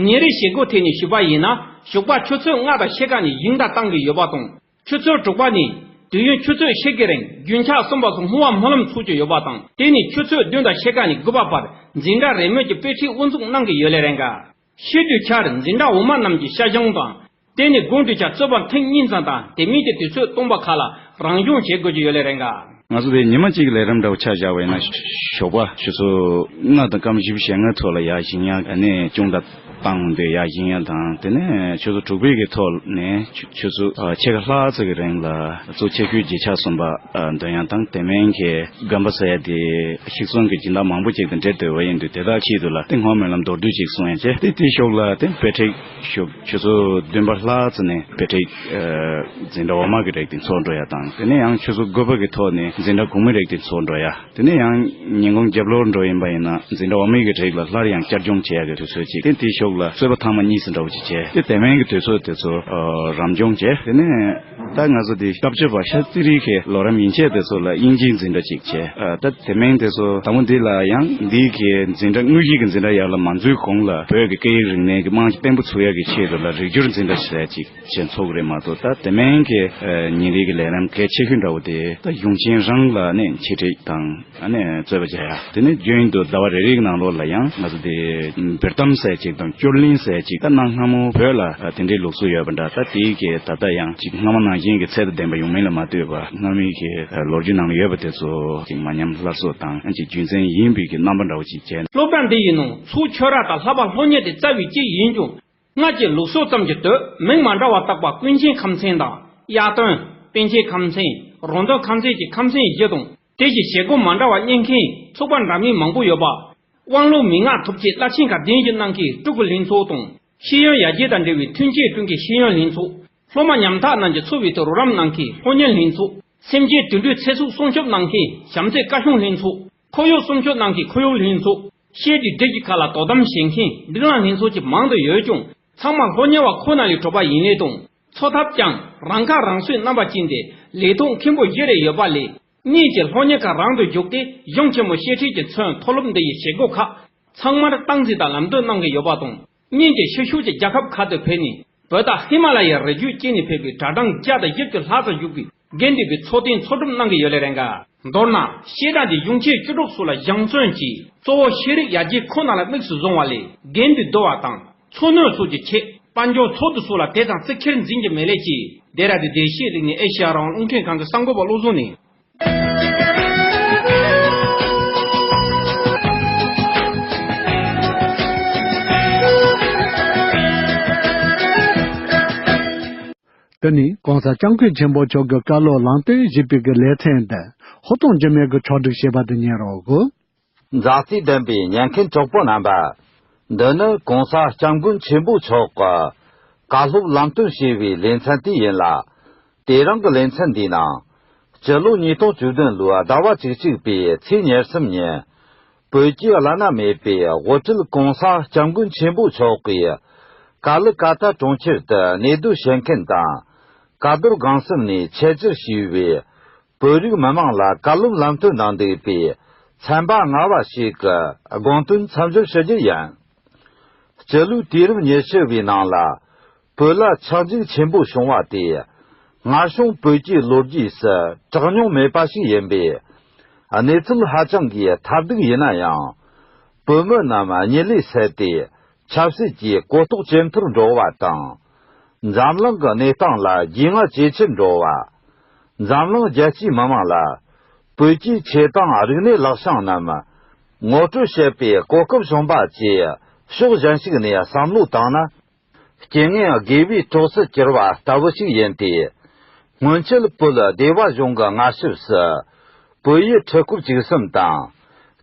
ཉིན་རེའི་བྱེད་སྒོ་ཐད་ནས་ཞུས་པ་ཡིན་ན། ཞོགས་པ་ཆུ་ཚོད་ལྔ་དང་ཕྱེད་ཀ་ནས་ཡིང་བརྡ་བཏང་གི་ཡོད་པ་དང་། ཆུ་ཚོད་དྲུག་པ་ནས་དུས་ཡུན་ཆུ་ཚོད་ཕྱེད་ཀའི་རིང་རྒྱུན་ཆགས་གསུམ་པ་སོགས་བསྔོ་བ་སྨོན་ལམ་ཚོགས་ཀྱི་ཡོད་པ་དང་། དེ་ནས་ཆུ་ཚོད་བདུན་དང་ཕྱེད་ཀ་ནས་དགུ་པ་བར་འཛིན་གྲྭ་རེས་མོས་ཀྱི་དཔེ་ཁྲིད་དབུ་འཛུགས་གནང་གི་ཡོད་ལེ་རེད་འགའ། ཕྱི་དུས་ཆར་འཛིན་གྲྭ་འོག་མ་རྣམས་ཀྱི་ཤ་སྦྱང་དང་། དེ་ནས་དགོང་དུས་ཆར་རྩོད་པ་ཐེངས་གཉིས་ཙམ་དང་། དེ་མིན་གྱི་དུས་ཚོད་སྟོང་པ་ཁག་ལ་རང་སྦྱོང་བྱེད་དགོས་ཀྱི་ཡོད་ལེ་རེད་འགའ། ང་ཚོ་དེ་ཉི་མ་གཅིག་གི་ལས་རིམ་འདྲ་བོ་ཆ་བཞག་པ་ཡིན་ན། ཞོགས་པ་ཆུ་ཚོད་ལྔ་དང་སྐར་མ་བཞི་བཅུ་ཞེ་ལྔའི་ཐོག་ལ་ཡར་བཞེངས་ཡ། ཨ་ནི་སྦྱོང་བརྡར་བཏང་འོང་དུས་ཡར་བཞེངས་ཡ་དང་། དེ་ནས་ཆུ་ཚོད་དྲུག་པའི་གི་ཐོག་ནས་ཆུ་ཆུ་ཚོད་ཨ་ཕྱེད་ཀ་ལྷག་ཙམ་གྱི་རིང་ལ་གཙོ་ཆེ་ཤོས་རྗེས་ཆགས་གསུམ་པ་ཨ་འདོན་ཡ་དང་། དེ་མིན་གྱི་དགོན་པ་ཟེར་ཡ་དེ་ཤིག་ཚོན་གྱི་སྦྱིན་བདག་མང་པོ་ཅིག་དང་འབྲེལ་སྡོད་པ་ཡིན་དུས། དེ་དག་ཆེད་དུ་ལ་སྟེང་ཧོང་སྨོན་ལམ་མདོར་བསྡུས་ཅིག་གསུང་ཡ་བྱས། དེ་དེའི་ཞོགས་ལ་དེ་དཔེ་ཁྲིད་ཞུགས། ཆུ་ཚོད་བདུན་པ་ལྷག་ཙམ་ནས་དཔེ་ཁྲིད་ཨ་འཛིན་གྲྭ་འོག་མ་གི་རིགས་དེ་ཚོགས་འགྲོ་ཡ་དང་། དེ་ནས་ཡང་ཆུ་ཚོད་དགུ་པ་གི་ཐོག་ནས་འཛིན་གྲྭ་གོང་མའི་རིགས་དེ་ཚོགས་འགྲོ་ཡ། དེ་ནས་ཡང་ཉིན་གུང་རྒྱབ་ལོགས་འགྲོ་ཡིན་པ་ཡིན་ན། འཛིན་གྲྭ་འོག་མའི་གི་རིགས་ལ་སླར་ཡང་བསྐྱར་སྦྱོང་བྱེད་ཡ་གི་དུས་ཚོད་ཅིག་དེ་དེའི་ཞོགས་ལ་རྩོད་པ་ཐེངས་མ་གཉིས་ཙམ་འདྲ་བོ་ཅིག་བྱས། དེ་དེ་མིན་གྱི་དུས་ཚོད་དེ་ཚོ་ཨ་རང་སྦྱོང་བྱས། དེ་ནས་ད་ང་ཚོ་དེ་སྐབས་བཅུ་པ་ཤཱསྟྲི་གི་ལོ་རིམ་ཡན་ཆད་དེ་ཚོ་ལ་དབྱིན་ཇིའི་འཛིན་གྲྭ་ཅིག་བྱས། ཨ་ད་དེ་མིན་དེ་ཚོ་དང་པོ་འདི་ལ་ཡང་འདི་གི་འཛིན་གྲྭ་དངོས་གཞི་གི་འཛིན་གྲྭ་ཡར་ལ་མ་འཛུལ་གོང་ལ་བོད་ཀྱི་སྐད་ཡིག་རིག་གནས་ཀྱི་རྨང་གཞི་བརྟན་པོ་ཚུགས་ཡ་གི་ཆེད་དུ་ལ་རིག་སྒྱུར་འཛིན་གྲྭ་ཟེར་ཅིག་བྱས་ཚོགས་ཀྱི་རེད་མ་གཏོགས། ད་དེ་མིན་གྱི་ཨ་ཉིན་རེའི་གི་ལས་རིམ་གལ་ཆེ་ཤོས་འདྲ་བོ་དེ་ད་གཞུང་ཆེན་རང་ལ་ནི་འཆད་ཁྲིད་དང་། ཨ་ནི་རྩོད་པ་བྱ་ཡ། དེ་ནས་རྒྱུན་དུ་ཟླ་བ་རེ་རེའི་ནང་ལོགས་ལ་ཡང་ང་ཚོ་དེ་འབེལ་གཏམ་ཟེར་ཅིག་དང་སྐྱོར་གླེང་ཟེར་ཅིག་ད་གནའ་སྔ་མོ་བོད་ལ་ཨ་དེ་འདྲའི་ལུགས་སྲོལ་ཡོད་པ་འདྲ། ད་དེའི་གི་ད་ལྟ་ཡང་ཅིག་སྔ་མ་ནང་བཞིན་གྱི་ཚད་དང་ལྡན་པ་ཡོང་མིན་ལ་མ་ལྟོས་པར། སྔ་མའི་གི་ཨ་ལོ་རྒྱུས་ནང་ལ་ཡོད་པ་དེ་ཚོ་ཅིག་མ་ཉམས་སླར་གསོ་དང་། ཅིག་རྒྱུན་འཛིན་ཡིན་པའི་གི་རྣམ་པ་འདྲ་བོ་ཅིག་བྱས། སློབ་གྲྭ་འདི་ཡི་ནང་ཚོགས་ཆོས་ར་དང་བསླབ་པ་སློབ་གཉེར་དེ་རྩ་བའི་གཅིག་ཡིན་ཀྱང་། སྔར་གྱི་ལུགས་སྲོལ་ཙམ་གྱི་དོད་མིང་མ་འདྲ་བ་བཏགས་པ་ཀུན་མཁྱེན་ཁམས་ཚན་དང་། གཡག་སྟོན། པཎ་ཆེན་ཁམས་ཚན། རོང་སྟོན་ཁམས་ཚན་གྱི་ཁམས་ཚན་བཞི་དང་། དེ་བཞིན་བྱེད་སྒོ་མ་འདྲ་བ་གཉེར་མཁན་ཚོགས་པ་འདྲ་མིན་མང་པོ་ཡོད་པ། དབང་ལུང་མན་ངག་ཐོབ་བྱེད་བླ་ཆེན་ཁག་གདན་ཞུ་གནང་མཁན་སྤྲུལ་སྐུ་ལྷན་ཚོགས་དང་། ཤེས་ཡོན་ཡར་རྒྱས་དང་འབྲེལ་བའི་མཐུན་རྐྱེན་བསྐྲུན་མཁན་ཤེས་ཡོན་ལྷན་ཚོགས། སློབ་མ་ཉམ་ཐག་རྣམས་ཀྱི་འཚོ་བའི་ཐོག་རོགས་རམ་གནང་མཁན་སློབ་གཉེར་ལྷན་ཚོགས། སེམས་ཅན་དུད་འགྲོའི་ཚེ་སྲོག་སྲུང་སྐྱོབ་གནང་མཁན་བྱམས་བརྩེ་བཀའ་གཞུང་ལྷན་ཚོགས། ཁོར་ཡུག་སྲུང་སྐྱོབ་གནང་མཁན་ཁོར་ཡུག་ལྷན་ཚོགས། བཤད་སྒྲུབ་འགྲེལ་གྱི་ཁ་ལ་དོ་དམ་བྱེད་མཁན་སྒྲིག་ལམ་ལྷན་ཚོགས་ཀྱི་མང་དུ་ཡོད་ཀྱང་། ཚང་མ་སློབ་གཉེར་བ་ཁོ་ན་ལས་གྲུབ་པ་ཡིན་ལེ་དང་། འཚོ་ཐབས་ཀྱང་རང་ཁ་རང་གསོའི་རྣམ་པ་ཅན་ཏེ། ལས་ཐོག་མཁན་པོ་བཞི་རེ་ཡོད་པ་ལས། གཉིས་ཀྱིས་སློབ་གཉེར་ཁ་རང་དུ་བཞུགས་ཏེ། གཞུང་ཆེན་མོ་བཤད་ཁྲིད་ཀྱིས་མཚོན་མཐོ་སློབ་འདི་ཡི་བྱེད་སྒོ་ཁག་ཚང་མར་སྟངས་འཛིན་དང་ལམ་སྟོན་གནང་གི་ཡོད་པ་དང་། གཉིས་ཀྱིས་ཕྱི་ཕྱོགས་ཀྱི་རྒྱལ་ཁབ་ཁག་ཏུ་ཕེབས་ནས། བོད་དང་ཧི་མ་ལ་ཡའི་རི་རྒྱུད་བཅས་ནས་ཕེབས་པའི་གྲྭ་གྲངས་བརྒྱ་དང་བཞི་བཅུ་ལྷག་ཙམ་བཞུགས་པའི་དགེ་འདུན་པའི་ཚོགས་ཐེངས་ཚོགས་སྒྲུབ་གནང་གི་ཡོད་ལེ་རེད་འགའ། མདོར་ན། བཤད་གྲྭ་འདི་གཞུང་ཆེན་བཅུ་དྲུག་སོགས་ལ་སྦྱང་བརྩོན་གྱིས། གཙོ་བོ་ཤེས་རིག་ཡར་རྒྱས་ཁོ་ན་ལ་དམིགས་སུ་བཟུང་བ་ལས། དགེ་འདུན་བསྡུ་བ་དང་། འཚོ་སྣོན་སོགས་ཀྱི་ཆེད། དཔལ་འབྱོར་འཚོལ་བསྡུ་སོགས་ལ་དེ་ཙམ་རྩི་ཁྱེར་འཛིན་གྱི་མེད་ལེ་ཅི། བདེ་ར་དེ་བདེ་གཤེགས་རིག་གནས་ཨེ་ཤ་ཡ་རང་དབང་རླུང་འཕྲིན་ཁང་གི་གསར་འགོད་པ་བློ་བཟང་ནས། དེ་ནི་༸གོང་ས་༸སྐྱབས་མགོན་ཆེན་པོ་མཆོག་གི་བཀའ་སློབ་ལམ་སྟོན་ཞེས་པའི་གི་ལེ་ཚན་འདི་ཧོ་ཏོང་འཇིགས་མེད་ཀྱིས་ཕྱོགས་སྒྲིག་བྱས་པ་དེ་ཉན་རོགས། མཛའ་བརྩེ་ལྡན་པའི་ཉན་མཁན་གྲོགས་པོ་རྣམ་པ། འདི་ནི་༸གོང་ས་༸སྐྱབས་མགོན་ཆེན་པོ་མཆོག་གི་བཀའ་སློབ་ལམ་སྟོན་ཞེས་པའི་ལེ་ཚན་དེ་ཡིན་ལ། དེ་རིང་གི་ལེ་ཚན་འདིའི་ནང་། སྤྱི་ལོ་ཉིས་སྟོང་བཅུ་བདུན་ལོའི་ཟླ་བ་བཅུ་གཅིག་པའི་ཚེས་ཉེར་གསུམ་ཉིན། བོད་ཀྱི་བླ་ན་མེད་པའི་དབུ་ཁྲིད་༸གོང་ས་༸སྐྱབས་མགོན་ཆེན་པོ་མཆོག་གིས་ཀ་ལི་ཀ་ཏ་གྲོང་ཁྱེར་དུ་གནས་སྡོད་བྱེད་མཁན་དང་། ཀ་རྡོར་སྒང་གསུམ་ནས་ཆེད་བཅར་བྱས་པའི་བོད་རིགས་མི་མང་ལ་བཀའ་སློབ་ལམ་སྟོན་གནང་འདུག་པའི་ཚན་པ་ལྔ་པ་ཞིག་གི་དགོངས་དོན་མཚམས་སྦྱོར་ཞུ་རྒྱུ་ཡིན། སྤྱི་ལོའི་དུས་རབས་ཉི་ཤུ་བའི་ནང་ལ་བོད་ལ་ཆག་འཇིག་ཆེན་པོ་བྱུང་བ་དེ་སྔར་བྱུང་བོད་ཀྱི་ལོ་རྒྱུས་སུ་གྲགས་མྱོང་མེད་པ་ཞིག་ཡིན་པས། གནས་ཚུལ་ཧ་ཅང་གི་ཐབས་སྡུག་ཡིན་ན་ཡང་། བོད་མི་རྣམས་གཉིད་ལས་སད་དེ་ཆབ་སྲིད་ཀྱི་གོ་རྟོགས་ཇེ་མཐོར་འགྲོ་བ་དང་། འཛམ་གླིང་གི་གནས་སྟངས་ལ་རྒྱུས་མངའ་ཇེ་ཆེར་འགྲོ་བ། འཛམ་གླིང་རྒྱལ་སྤྱིའི་མི་མང་ལ་བོད་ཀྱི་ཆོས་དང་རིག་གནས་ལག་བྱང་རྣམས་ངོ་སྤྲོད་བྱེད་པའི་གོ་སྐབས་བྱུང་བ་བཅས་ཕྱོགས་གཞན་ཞིག་ནས་བསམ་བློ་བཏང་ན། རྐྱེན་ངན་དགེ་བའི་གྲོགས་སུ་གྱུར་བ་ལྟ་བུ་ཞིག་ཡིན་ཏེ། སྔོན་ཆད་བོད་སྡེ་བ་གཞུང་གི་མངའ་ཞབས་སུ་བོད་ཡིག་ཁྲི་སྐོར་བཅུ་གསུམ་དང་།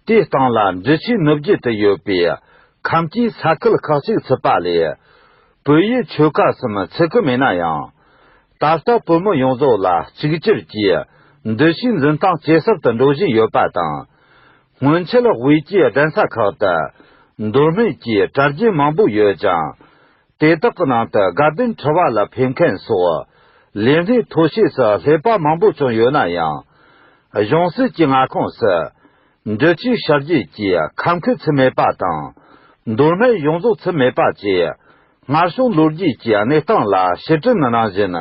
དེའི་སྟེང་ལ་འབྲི་ཆུའི་ནུབ་རྒྱུད་དུ་ཡོད་པའི་ཁམས་སྐྱེས་ས་ཁུལ་ཁག་ཅིག་ཚུད་པ་ལས། བོད་ཡིག་ཆོལ་ཁ་གསུམ་ཚུད་ཀྱི་མེད་ན་ཡང་། ད་ལྟ་བོད་མི་ཡོངས་རྫོགས་ལ་གཅིག་གྱུར་གྱི་འདུ་ཤེས་འཛིན་སྟངས་ཇེ་ཟབ་ཏུ་འགྲོ་བཞིན་ཡོད་པ་དང་། སྔོན་ཆད་དབུས་ཀྱི་གདན་ས་ཁག་ཏུ་མདོ་སྨད་ཀྱི་གྲྭ་རྒྱུན་མང་པོ་ཡོད་ཅིང་། དེ་དག་གི་ནང་དུ་དགའ་ལྡན་ཁྲི་པ་ལ་ཕེབས་མཁན་སོགས་ལས་སྣེ་མཐོ་ཤོས་སུ་སླེབས་པ་མང་པོ་བྱུང་ཡོད་ན་ཡང་། གཞུང་སྲིད་ཀྱི་མངའ་ཁོངས་སུ་འབྲི་ཆུའི་ཤར་རྒྱུད་ཀྱི་ཁམས་ཁུལ་ཚུད་མེད་པ་དང་། མདོ་སྨད་ཡོངས་རྫོགས་ཚུད་མེད་པ་བཅས་སྔར་བྱུང་ལོ་རྒྱུས་ཀྱི་གནས་སྟངས་ལ་ཕྱིར་དྲན་གནང་བཞིན་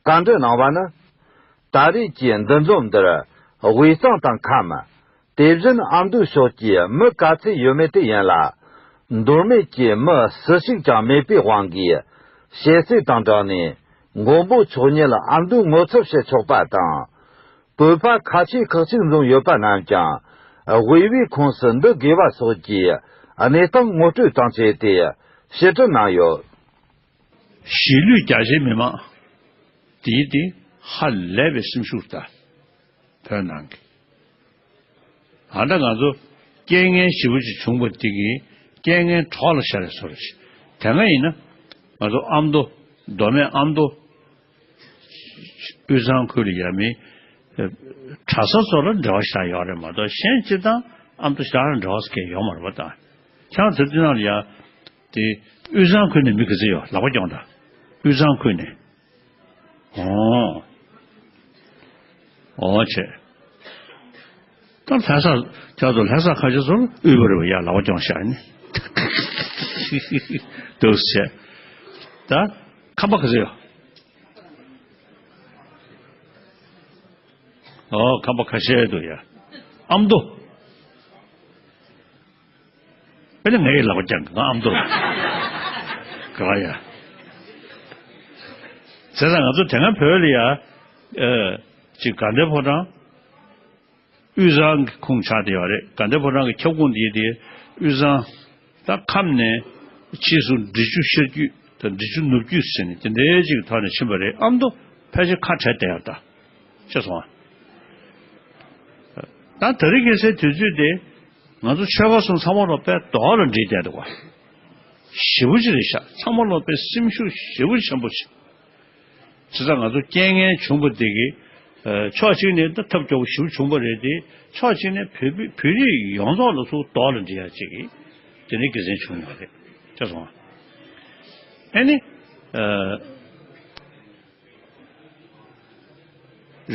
བཀའ་འདྲི་གནང་བ་ནི། ད་རེས་ཀྱི་འདུ་འཛོམས་འདིར་དབུས་གཙང་དང་ཁམས། དེ་བཞིན་ཨ་མདོའི་ཕྱོགས་ཀྱི་མི་ག་ཚད་ཡོད་མེད་དེ་ཡིན་ལ། མདོ་སྨད་ཀྱི་མི་སུ་ཞིག་ཀྱང་མེད་པའི་དབང་གིས་ཞལ་གསེང་དང་སྦྲགས་ནས་མགོན་པོ་མཆོག་ཉིད་ཨ་མདོའི་ངོ་ཚབ་བྱེད་ཆོག་པ་དང་། བོད་པ་ཁ་ཆེ་ཁག་ཅིག་འཛོམས་ཡོད་པ་རྣམས་ཀྱང་དབུས་པའི་ཁོངས་སུ་འདུ་དགོས་པ་སོགས་ཀྱི་གནས་སྟངས་ངོ་སྤྲོད་དང་བཅས་ཏེ་ཕྱིར་དྲན་གནང་ཡོད། གཞིས་ལུས་རྒྱ་ཆེའི་མི་མང་དེའི་སྟེང་ཧ་ལས་པའི་སེམས་ཤུགས་དང་། བོད་ནང་གི། ཨ་ད་ང་ཚོ་རྐྱེན་ངན་ཞེ་པོ་ཅིག་བྱུང་བ་དེ་གིས་རྐྱེན་ངན་གྲོགས་ལ་ཤར་རེ་བཟོ་རེ་བྱེད། དེ་སྔ་ཡིན་ན་ང་ཚོ་ཨ་མདོ། མདོ་སྨད་ཨ་མདོ། དབུས་གཙང་ཁུལ་ལ་ཡ་མི་གྲྭ་ས་ཚོ་ལ་འབྲེལ་བ་ཞིག་ཡོད་རེད་མ་གཏོགས་གཞན་སྤྱིར་བཏང་ཨ་མདོ་ཞེ་དྲག་ལ་འབྲེལ་བ་ཟེར་མཁན་ཡོད་མ་རེད་པ། ད་ཁྱེད་རང་ཚོ་འདི་ནང་ལ་ཡ། དེ་དབུས་གཙང་ཁུལ་ནས་མི་ག་ཚོད་ཡོད་ལག་པ་རྐྱོང་དང་། དབུས་གཙང་ཁུལ་ནས། ཨོ། ཨོ་བྱས། ད་ལྷ་ས་ཁྱེད་ཚོ་ལྷ་ས་ཁ་ཆེ་ཚོ་དབུས་པ་རེད་པ། ཡ་ལག་པ་རྐྱོང་ཤག་ནི། འདུག་བྱས། ད་ཁམས་པ་ག་ཚོད་ཡོད། ཨོ་ཁམས་པ་ཁ་ཤས་འདུག་ཡ། ཨ་མདོ། དཔེར་ན་ངའི་ལག་པ་བརྐྱངས་ང་ཨ་མདོ་ལ། ག་ལ་ཡ། བྱས་ཙང་ང་ཚོ་དེ་སྔ་བོད་ལ་ཡ། ཨེ། ཅིག་དགའ་ལྡན་ཕོ་བྲང་། དབུས་གཙང་གི་ཁོངས་ཆགས་བསྡད་ཡོད་རེད། དགའ་ལྡན་ཕོ་བྲང་གི་ཁྱབ་ཁོངས་དེ་དེ་དབུས་གཙང་། ད་ཁམས་ནས་ཕྱིས་སུ་འབྲི་ཆུ་ཤར་རྒྱུད་དང་འབྲི་ཆུ་ནུབ་རྒྱུད་ཟེར་ནས་དེ་འདྲའི་ཅིག་ཐོག་ནས་ཕྱིན་པ་རེད། ཨ་མདོ་ཕལ་ཆེར་ཁ་བྲལ་བསྡད་ཡོད་ད། ཤེས་སོང་ཨ། ད་དེ་རིང་ཁ་སང་དུས་ཚོད་དེ། ང་ཚོ་ཆོལ་ཁ་གསུམ་ཚང་མ་ལོ་དཔེ་རྡོག་ལ་འགྲིལ་བསྡད་འདུག་ག། ཞེ་པོ་ཅིག་རེད་ཤག། ཚང་མ་ལོ་དཔེ་སེམས་ཤུགས་ཞེ་པོ་ཆེན་པོ་ཅིག། བྱས་ཙང་ང་ཚོ་རྐྱེན་ངན་བྱུང་བ་དེ་གི། ཨ། ཕྱོགས་གཅིག་ནས་ད་ཐབས་སྐྱོ་པོ་ཞེ་པོ་བྱུང་བ་རེད་དེ། ཕྱོགས་གཅིག་ནས་བོད་པའི་བོད་རིགས་ཡོངས་རྫོགས་ལ་ཚུར་རྡོག་ལ་འགྲིལ་ཡ་ཅིག་གི། དེ་འདྲའི་དགེ་མཚན་བྱུང་ཡོད་རེད། ཤེས་སོང་ཨ། ཨ་ནི། ཨ།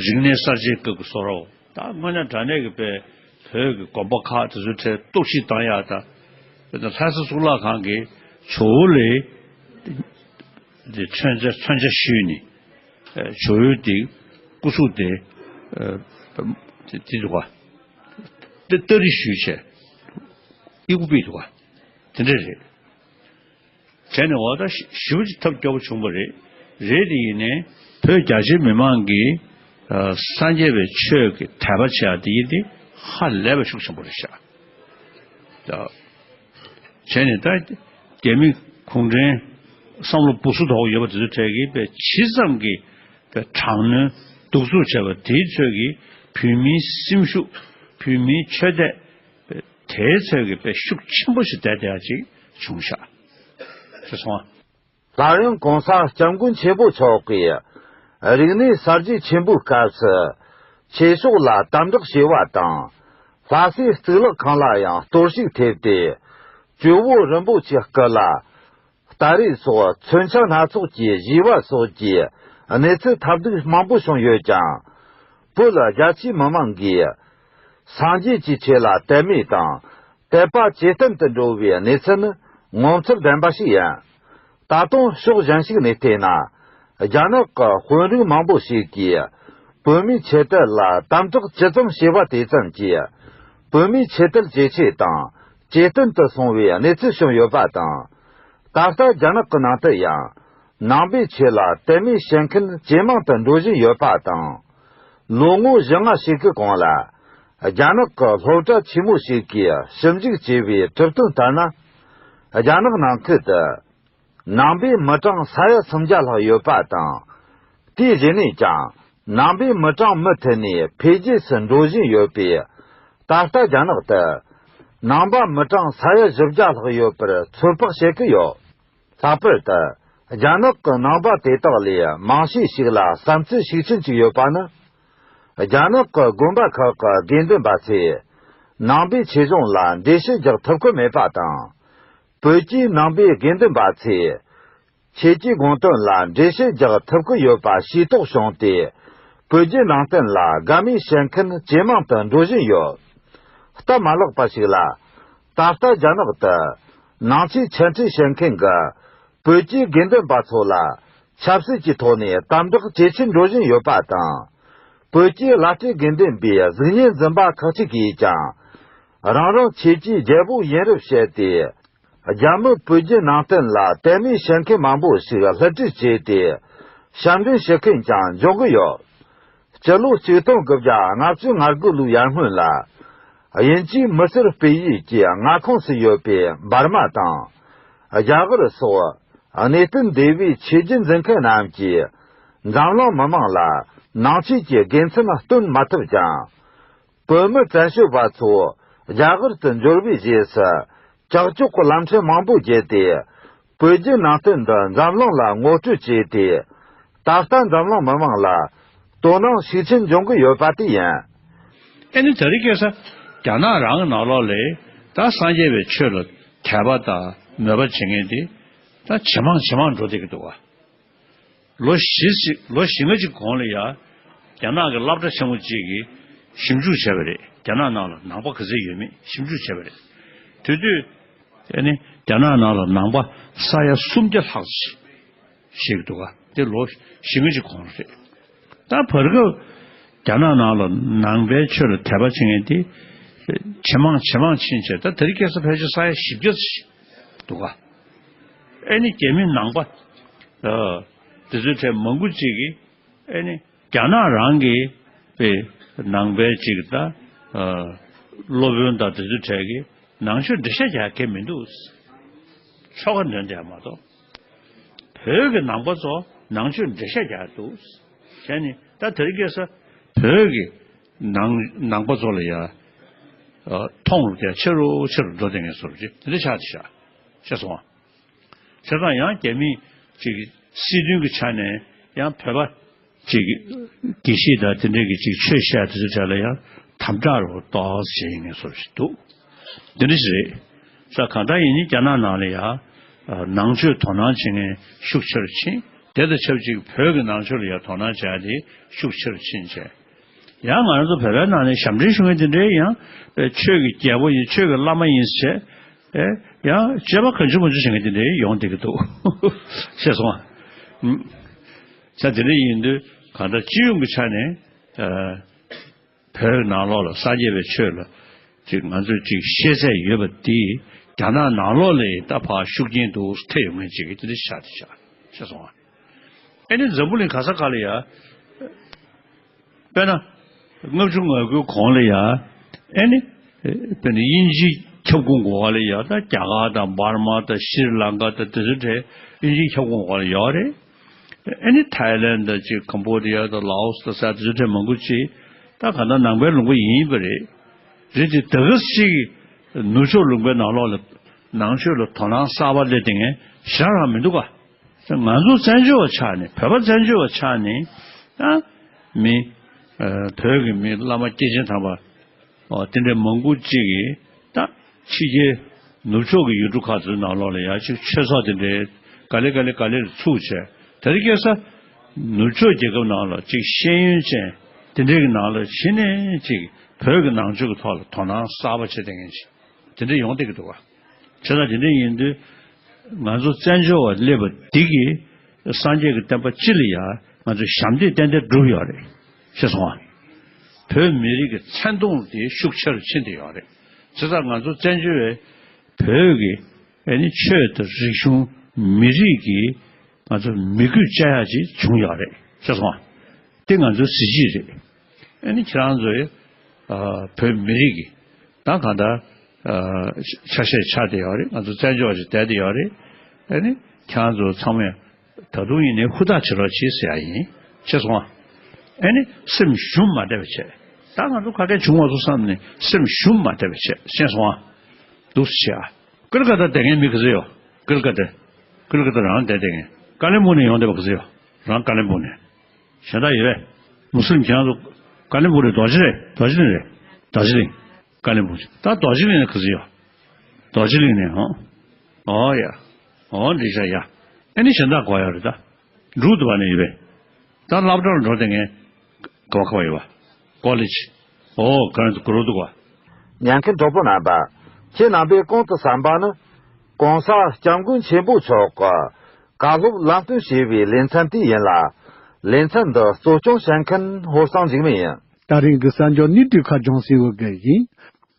རིག་གནས་གསར་བརྗེའི་སྐབས་ཀྱི་བཟོ་འདྲ་བོ། ད་དངོས་གནས་དྲང་གནས་ཀྱི་དཔེ་བོད་ཀྱི་དགོན་པ་ཁག་དེ་ཚོའི་གྲས་གཏོར་བཤིག་བཏང་ཡག་དང་། དཔེར་ན་ལྷ་ས་གཙུག་ལག་ཁང་གི་ཇོ་བོ་ལའི་དེ་མཚོན་ཆ་མཚོན་ཆ་གཞུས་ནས། ཨེ། ཇོ་བོའི་དེ་སྐུ་གཟུགས་དེ། ཨེ། དེ་དེ་འདུག་ག། དེ་སྟ་རེ་གཞུས་བྱས། ཨི་ཁུ་པི་འདུག་ག། དེ་འདྲ་རེད། བྱས་ནས་འོ་ད་ཞེ་པོ་ཅིག་ཐབས་སྐྱོ་པོ་བྱུང་བ་རེད། རེད་དེ་ཡིན་ནའི་བོད་རྒྱ་ཆེའི་མི་མང་གིས། ཨ། སངས་རྒྱས་པའི་ཆོས་ཀྱི་དད་པ་བྱེད་ཡ་དེ་ཡིན་ཏེ་ཧ་ལས་པའི་ཤུགས་ཆེན་པོ་རེད་ཤག། ད། བྱས་ནས་ད་རྒྱ་མི་གུང་ཁྲན་བསམ་བློ་སྦུ་སུ་དོག་ཡོད་པ་དེ་ཚོའི་གྲས་ཀྱིས་དཔེ་ཇི་ཙམ་གྱིས་ པའི་དྲག་གནོན་གདུག་རྩུབ་བྱས་པ་དེའི་ཚོད་ཀྱིས་བོད་མིའི་སེམས་ཤུགས། བོད་མིའི་ཆོས་དད། དེའི་ཚོད་ཀྱིས་དཔེ་ཤུགས་ཆེན་པོ་ཞིག་བསྡད་བསྡད་ཅིག་བྱུང་ཤག་ཅེས་གསུངས། སླར་ཡང་གོང་ས་སྐྱབས་མགོན་ཆེན་པོ་མཆོག་གིས་རིག་གནས་གསར་བརྗེ་ཆེན་པོའི་སྐབས་སུ་ཆོས་ཕྱོགས་ལ་དམ་དྲག་བྱས་པ་དང་། ལྷ་སའི་གཙུག་ལག་ཁང་ལ་ཡང་གཏོར་བཤིག་ཐེབས་ཏེ། ཇོ་བོ་རིན་པོ་ཆེ་སྐུ་ལ་སྟ་རེ་སོགས་མཚོན་ཆ་སྣ་ཚོགས་ཀྱིས་གཞུས་པ་སོགས་ཀྱི་གནས་ཚུལ་ཐབས་སྡུག་མང་པོ་བྱུང་ཡོད་ཀྱང་། བོད་རྒྱ་ཆེའི་མི་མང་གིས་སངས་རྒྱས་ཀྱི་ཆོས་ལ་དད་མོས་དང་དད་པ་ཇེ་བརྟན་དུ་འགྲོ་བའི་གནས་ཚུལ་ནི་ངོ་མཚར་ལྡན་པ་ཞིག་ཡིན། ད་དུང་ཕྱོགས་གཞན་ཞིག་ནས་བལྟས་ན། རྒྱ་ནག་གི་དཔོན་རིགས་མང་པོ་ཞིག་གིས་བོད་མིའི་ཆོས་དད་ལ་དམ་དྲག་ཇི་ཙམ་བྱས་པ་དེ་ཙམ་གྱིས་བོད་མིའི་ཆོས་དད་ཇེ་ཆེ་དང་ཇེ་བརྟན་དུ་སོང་བའི་གནས་ཚུལ་བྱུང་ཡོད་པ་དང་། ད་ལྟ་རྒྱ་ནག་གི་ནང་དུ་ཡང་ནང་པའི་ཆོས་ལ་དད་མོས་བྱེད་མཁན་ཇེ་མང་དུ་འགྲོ་བཞིན་ཡོད་པ་དང་། ལོ་ངོ་བཞི་ལྔ་ཞིག་གི་གོང་ལ་རྒྱ་ནག་གི་སློབ་གྲྭ་ཆེན་མོ་ཞིག་གིས་ཞིབ་འཇུག་བྱས་པའི་གྲུབ་དོན་ལྟར་ན། རྒྱ་ནག་ནང་ཁུལ་དུ་ནང་པའི་མི་གྲངས་ས་ཡ་སུམ་བརྒྱ་ལྷག་ཡོད་པ་དང་། དེའི་རྗེས་ནས་ཀྱང་ནང་པའི་མི་གྲངས་མུ་མཐུད་ནས་འཕེལ་རྒྱས་སུ་འགྲོ་བཞིན་ཡོད་པས། ད་ལྟ་རྒྱ་ནག་ཏུ་ནང་པ་མི་གྲངས་ས་ཡ་བཞི་བརྒྱ་ལྷག་ཡོད་པར་ཚོད་དཔག་བྱེད་ཀྱི་ཡོད། ལྷག་པར་དུ་རྒྱ་ནག་གི་ནང་པ་དེ་དག་ལས་མང་ཤས་ཤིག་ལ་བསམ་ཚུལ་ཤུགས་ཆེན་ཅིག་ཡོད་པ་ནི། རྒྱ་ནག་གི་དགོན་པ་ཁག་གི་དགེ་འདུན་པ་ཚོས་ནང་པའི་ཆོས་གཞུང་ལ་འགྲེལ་བཤད་རྒྱག་ཐུབ་ཀྱི་མེད་པ་དང་། བོད་ཀྱི་ནང་པའི་དགེ་འདུན་པ་ཚོས་ཆོས་ཀྱི་དགོངས་དོན་ལ་འགྲེལ་བཤད་རྒྱག་ཐུབ་ཀྱི་ཡོད་པ་ཤེས་རྟོགས་བྱུང་སྟེ། བོད་བརྒྱུད་ནང་བསྟན་ལ་དགའ་མོས་བྱེད་མཁན་ཇེ་མང་དུ་འགྲོ་བཞིན་ཡོད། སྟབས་མ་ལེགས་པ་ཞིག་ལ། ད་ལྟ་རྒྱ་ནག་ཏུ་ནང་ཆོས་འཆད་ཁྲིད་བྱེད་མཁན་གྱི་བོད་ཀྱི་དགེ་འདུན་པ་ཚོ་ལ་ཆབ་སྲིད་ཀྱི་ཐོག་ནས་དམ་དྲག་ཇེ་ཆེར་འགྲོ་བཞིན་ཡོད་པ་དང་། བོད་ཀྱི་བླ་སྤྲུལ་དགེ་འདུན་པའི་གཟུགས་བརྙན་འཛིན་པ་ཁག་ཅིག་གིས་ཀྱང་། རང་རང་ཆོས་ཀྱི་རྒྱལ་པོ་ཡིན་རབས་བཤད་དེ། རྒྱ་མི་བོད་བརྒྱུད་ནང་བསྟན་ལ་དད་མོས་བྱེད་མཁན་མང་པོ་ཞིག་བསླུ་བྲིད་བྱས་ཏེ། ཞབས་འདྲེན་བྱེད་མཁན་ཀྱང་འབྱུང་གི་ཡོད། སྤྱི་ལོ་ཆིག་སྟོང་དགུ་བརྒྱ་ལྔ་བཅུ་ང་དགུ་ལོའི་ཡར་སྔོན་ལ། དབྱིན་ཇིའི་མི་སེར་སྤེལ་ཡུལ་གྱི་མངའ་ཁོངས་སུ་ཡོད་པའི་འབར་མ་དང་། རྒྱ་གར་སོགས་གནས་བརྟན་སྡེ་བའི་ཆོས་བརྒྱུད་འཛིན་མཁན་རྣམས་ཀྱིས་འཛམ་གླིང་མི་མང་ལ་ནང་ཆོས་ཀྱི་དགེ་མཚན་སྟོན་མ་ཐུབ་ཀྱང་། བོད་མི་བཙན་བྱོལ་བ་ཚོ་རྒྱ་གར་དུ་འབྱོར་བའི་རྗེས་སུ། ཀྱག་ཀྱོག་གི་ལམ་ཁྲིད་མང་པོ་བརྒྱུད་དེ། བོད་བརྒྱུད་ནང་བསྟན་འདི་འཛམ་གླིང་ལ་ངོ་སྤྲོད་བྱས་ཏེ། ད་ལྟ་འཛམ་གླིང་མི་མང་ལ་དོ་སྣང་ཤུགས་ཆེན་འབྱུང་གི་ཡོད་པ་དེ་ཡིན། ཨེ་ནི་དེ་རིང་ཁ་སང་རྒྱ་ནག་རང་གི་ནང་ལོགས་ལ་ད་སངས་རྒྱས་པའི་ཆོས་ལ་དད་པ་དང་མོས་པ་བྱེད་མཁན་དེ་ད་ཇེ་མང་ཇེ་མང་འགྲོ་བསྡད་ཀྱི་འདུག་བ། ལོ་བཞི་ཞིག་ལོ་བཞི་ལྔ་ཅིག་གོང་ལ་ཡ། རྒྱ་ནག་གི་སློབ་གྲྭ་ཆེན་མོ་གཅིག་གིས་ཞིབ་འཇུག་བྱས་པ་རེད། རྒྱ་ནག་ནང་ལ་ནང་པ་ག་ཚོད་ཡོད་མེད་ཞིབ་འཇུག་བྱས་པ་རེད། དེ་དུས་ཨ་ནི་རྒྱ་ནག་ནང་ལ་ནང་པ་ས་ཡ་སུམ་བརྒྱ་ལྷག་ཅིག་ཞིག་འདུག་ག་དེ་ལོ་བཞི་ལྔ་ཅིག་གོང་རེད། ད་བར་སྐབས་རྒྱ་ནག་ནང་ལ་ནང་པའི་ཆོས་ལ་དད་པ་བྱེད་མཁན་དེ་ཇེ་མང་ཇེ་མང་ཕྱིན་བྱས། ད་དེ་རིང་ཁ་སང་ཕལ་ཆེར་ས་ཡ་བཞི་བརྒྱ་ཅིག་འདུག་ག་ཨེ་ནི་རྒྱ་མི་ནང་པ་ཨ་དེ་ཚོའི་གྲས་མང་པོ་ཅིག་གིས་ཨེ་ནི་རྒྱ་ནག་རང་གི་པའི་ནང་པའི་ཅིག་ད་ཨ་སློབ་དཔོན་དང་དེ་ཚོའི་གྲས་ཀྱིས་ནང་ཆོས་འགྲེལ་བཤད་རྒྱག་མཁན་མི་འདུག་ཆོ་ག་འདོན་བསྡད་མ་གཏོགས། བོད་ཀྱི་ནང་པ་ཚོ་ནང་ཆོས་འགྲེལ་བཤད་རྒྱག་འདུག་བྱས་ནས་ད་དེ་རིང་ཁ་སང་བོད་ཀྱི་ནང་ནང་པ་ཚོ་ལ་ཡ་ཨ་མཐོང་རུ་དེ་ཆེ་རུ་ཆེ་རུ་འགྲོ་བསྡད་མཁན་བཟོ་འདྲ་ཅིག་དེ་འདྲ་ཆགས་བསྡད་ཤག་ཤེས་སོང་ཨ། བྱས་ཙང་ཡང་རྒྱ་མིས་ཅིག་སྲིད་དོན་གྱི་ཆ་ནས་ཡང་བོད་པ་ཅིག་དགེ་བཤེས་དང་དེ་འདྲའི་གི་ཅིག་ཆོས་བཤད་དེ་ཚོའི་གྲས་ལ་ཡང་དམ་དྲག་རུ་ཏོག་ཙམ་བྱེད་ཡིན་ངེས་བཟོ་ཞིག་འདུག་དེ་འདྲ་ཞིག་རེད། ས་གང་ལྟར་ཡིན་ནའི་རྒྱ་ནག་ནང་ལ་ཡང་ནང་ཆོས་དོ་སྣང་བྱེད་མཁན་ཤུགས་ཆེ་རུ་ཕྱིན། དེ་དང་ཆབས་ཅིག་བོད་ཀྱི་ནང་ཆོས་ལ་ཡང་དོ་སྣང་བྱེད་ཡ་དེ་ཤུགས་ཆེ་རུ་ཕྱིན་བྱས། ཡང་ང་རང་ཚོ་བོད་པའི་ནང་ནས་ཞབས་འདྲེན་ཞུ་མཁན་དེ་འདྲའི་ཡང་ཆོས་ཀྱི་རྒྱལ་པོ་ཡིན་ཆོས་ཀྱི་བླ་མ་ཡིན་ཟེར། ཨེ། ཡང་སྤྱོད་པ་གང་བྱུང་མང་བྱུང་བྱེད་མཁན་དེ་འདྲའི་ཡོང་བསྡད་ཀྱི་འདུག་ཤེས་སོང་ཨ། ས་དེ་འདྲ་ཡིན་དུས་གང་ལྟར་སྤྱི་ཡོངས་ཀྱི་ཆ་ནས་ཨ། བོད་ནང་ལོགས་ལ་སངས་རྒྱས་པའི་ཆོས་ལ་ཅིག་ང་ཚོས་ཅིག་ཤེས་ཚད་ཡོད་པ་འདི་རྒྱ་ནག་ནང་ལོགས་ལ་ད་ཕར་ཤུགས་རྐྱེན་འདུག་ཐེབས་ཡོང་མཁན་ཅིག་གི་དེ་འདྲ་ཆགས་བསྡད་ཤག་ཤེས་སོང་ཨ། ཨེ་ནི་འཛམ་བུ་གླིང་ག་ས་ག་ལ་ཡ། དཔེར་ན། ལྔ་བཅུ་ང་དགུའི་གོང་ལ་ཡ། ཨེ་ནི། དཔེར་ན་དབྱིན་ཇིའི་ཁྱབ་ཁོངས་འོག་ལ་ཡ་ད་རྒྱ་གར་དང་འབར་མ་དང་ཤྲི་ལང་ཀ་དང་དེ་ཚོའི་གྲས་དབྱིན་ཇིའི་ཁྱབ་ཁོངས་འོག་ལ་ཡོད་རེད། ཨེ་ནི་ཐའི་ལེན་དང་ཅིག་ཀམ་བོ་ཌི་ཡ་དང་ལའོ་སི་དང་ཟེར་དེ་ཚོ་དེ་མང་པོ་ཅིག་ད་ག་ད་ནང་པའི་ལུང་པ་ཡིན་པ་རེད། རེད་དེ་ད་ག་ཅིག་ནུབ་ཕྱོགས་ལུང་པའི་ནང་ལོགས་ལ་ནང་ཆོས་ལ་དོ་སྣང་གསར་པ་སླེབས་དེ་ངས་ཞེ་དྲག་མི་འདུག་ག་ང་ཚོ་བཙན་བྱོལ་བ་ཆགས་ནས་བོད་པ་བཙན་བྱོལ་བ་ཆགས་ནས་ད་མི་བོད་ཀྱི་མི་བླ་མ་སྐྱེས་ཆེན་དམ་པ་ཨོ་དེ་འདྲའི་མང་པོ་ཅིག་གིས་ད་ཕྱི་རྒྱལ་ནུབ་ཕྱོགས་ཀྱི་ཡུལ་གྲུ་ཁག་ཚོའི་ནང་ལོགས་ལ་ཡ་ཅིག་ཆོས་ཚོགས་དེ་འདྲའི་ག་ལེ་ག་ལེ་ག་ལེ་ལ་ཚུགས་བྱས་དེ་རིང་ཁ་སང་ནུབ་ཕྱོགས་རྒྱལ་ཁབ་ནང་ལ་ཅིག་ཤེས་ཡོན་ཅན་དེ་འདྲའི་གི་ནང་ལ་ཕྱིན་ནས་ཅིག་བོད་ཀྱི་ནང་ཆོས་ཀྱི་ཐོག་ལ་དོ་སྣང་གསར་པ་བྱེད་བསྡད་མཁན་ཅིག་དེ་འདྲ་ཡོང་བསྡད་ཀྱི་འདུག་བ། བྱས་ཙང་དེ་འདྲ་ཡིན་དུས་ང་ཚོ་བཙན་བྱོལ་བ་སླེབས་པ་འདི་གིས་སངས་རྒྱས་ཀྱི་བསྟན་པ་སྤྱི་ལ་ཡང་ང་ཚོ་ཞབས་འདེགས་ཏན་ཏན་བསྒྲུབས་ཡོད་རེད། ཤེས་སོང་ང་། བོད་མི་རིགས་ཀྱི་མཚན་མཐོང་དེ་ཤུགས་ཆེ་རུ་ཕྱིན་བསྡད་ཡོད་རེད། བྱས་ཙང་ང་ཚོ་བཙན་བྱོལ་བའི་བོད་ཀྱི་ཨ་ནི་ཆོས་དང་རིག་གཞུང་མི་རིགས་ཀྱི་ང་ཚོ་མི་རྒྱུད་བཅའ་ཡག་ཅིག་བྱུང་ཡོད་རེད། ཤེས་སོང་ང་། དེ་ང་ཚོའི་གཟི་བརྗིད་རེད། ཨ་ནི་ཁྱེད་རང་ཚོའི་ཨ་བོད་མི་རིགས་ཀྱི་ད་གང་ལྟར་ཨ་ཆ་ཤས་ཆགས་བསྡད་ཡོད་རེད། ང་ཚོ་བཙན་བྱོལ་བ་ཞིག་བསྡད་བསྡད་ཡོད་རེད། ཨ་ནི་ཁྱེད་རང་ཚོ་ཚང་མས་ད་དུང་ཡིན་ནའི་ཧུར་ཐག་བྱེད་རོགས་གྱིས་ཟེར་ཡ་ཡིན། ཤེས་སོང་ང་། ཨ་ནི་སེམས་ཞུམ་མ་བསྡད་པ་བྱས། ད་ང་ཚོ་ག་གེ་བྱུང་མ་སོང་བསམ་ནས་སེམས་ཞུམ་མ་བསྡད་པ་བྱས། ཤེས་སོང་ང་། འདུག་སེ་བྱས་ཨ། ཀུལ་ཀ་ཏ་བསྡད་མཁན་མི་ག་ཚོད་ཡོད། ཀུལ་ཀ་ཏ། ཀུལ་ཀ་ཏ་རང་བསྡད་བསྡད་མཁན། ཀ་ལེ་སྦུག་ནས་ཡོང་བསྡད་པ་ག་ཚོད་ཡོད། རང་ཀ་ལེ་སྦུག་ནས། གཞན་དག་ཡོད་པས། མུ་སི་ལིམ་ཁྱེད་རང་ཚོ་ཀ་ལེ་སྦུག་རེད། རྡོ་རྗེ་རེད། རྡོ་རྗེ་གླིང་རེད། རྡོ་རྗེ་གླིང་། ཀ་ལེ་སྦུག་ད་རྡོ་རྗེ་གླིང་ནས་ག་ཚོད་ཡོད། རྡོ་རྗེ་གླིང་ནས་ཨོ། ཨོ་ཡ། ཨོ་འགྲིག་ཤག་ཡ། ཨེ་ནི་གཞན་དག་གོ་ཡ་རེད་ད། འབྲུག་ཏུ་བ་ནས་ཡོད་པས། ད་སློབ་གྲྭར་འགྲོ་བསྡད་མཁན་ག་བ་ག་བ་ཡོད་པ། ཀོ་ལེ་ཇི། ཨོ་ག་རེ་འདུག་ག་རེ་འདུག་ག་ཉན་མཁན་གྲོགས་པོ་རྣམ་པ། ཁྱེད་རྣམ་པས་གོང་དུ་གསན་པ་ནི། ༸གོང་ས་༸སྐྱབས་མགོན་ཆེན་པོ་མཆོག་གི་བཀའ་སློབ་ལམ་སྟོན་ཞེས་པའི་ལེ་ཚན་དེ་ཡིན་ལ། ལེ་ཚན་འདི་གཙོ་སྐྱོང་བྱེད་མཁན་ཧོར་སང་འཇིགས་མེད་ཡིན། དེ་རིང་གི་གསར་འགྱུར་གནས་དུས་ཁ་སྦྱོང་སྲིད་འོ་གི་ཡིན།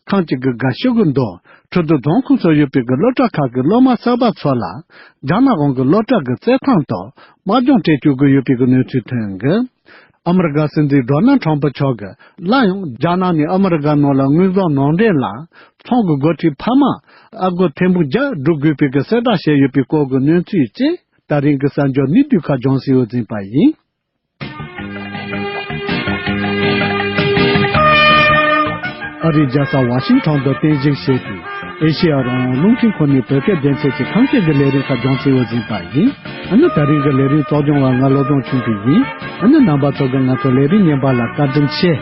ཐེངས་གཅིག་གི་དགའ་ཤོས་ཀྱི་མདོ། ཁྲི་འདུ་རྫོང་ཁོངས་སུ་ཡོད་པའི་གི་སློབ་གྲྭ་ཁག་གི་སློབ་མ་གསར་པ་ཚོ་ལ། རྒྱ་ནག་གཞུང་གི་སློབ་གྲྭ་གི་རྩེད་ཐང་དུ། དམག་སྦྱོང་སྤྲད་བཅུག་གི་ཡོད་པའི་གི་གནས་ཚུལ་ཐོན་གི་ཨ་མི་རི་ཀ་སྲིད་འཛིན་ཌོ་ནལ་ཁྲམ་པུ་མཆོག་གི་སླར་ཡང་རྒྱ་ནག་ནས་ཨ་མི་རི་ཀ་ནང་ལ་དངོས་ཟོག་ནང་འདྲེན་ལ། ཚོང་གི་འགོ་ཁྲིད་ཕ་མ་ཨ་སྒོར་ཐེར་འབུམ་བརྒྱ་སྒྲུབ་དགོས་པའི་གི་གསལ་བསྒྲགས་བྱས་ཡོད་པའི་སྐོར་གི་གནས་ཚུལ་བཅས། དེ་རིང་གི་གསར་འགྱུར་གནས་དུས་ཁ་སྦྱོང་སྲིད་འོ་འཛིན་པ་ཡིན། ཨ་རིའི་རྒྱལ་ས་ཝ་ཤིང་ཊོན་དུ་རྟེན་གཞི་བྱས་ཏེ། ཨེ་ཤེ་ཡ་རང་དབང་རླུང་འཕྲིན་ཁང་ནས་བོད་སྐད་སྡེ་ཚན་གྱི་ཐམས་ཅད་ཀྱི་ལས་རིམ་ཁག་སྦྱོང་སྲིད་འོ་འཛིན་པ་ཡིན། ཨ་ནི་དེ་རིང་གི་ལས་རིམ་གཙོ་སྐྱོང་བ་ང་བློ་བཟང་ཆོས་འཕེལ་ཡིན། ཨ་ནི་རྣམ་པ་ཚོ་གིས་ང་ཚོ་ལས་རིམ་རྙིང་པ་ལ་བཀའ་དྲིན་ཆེ།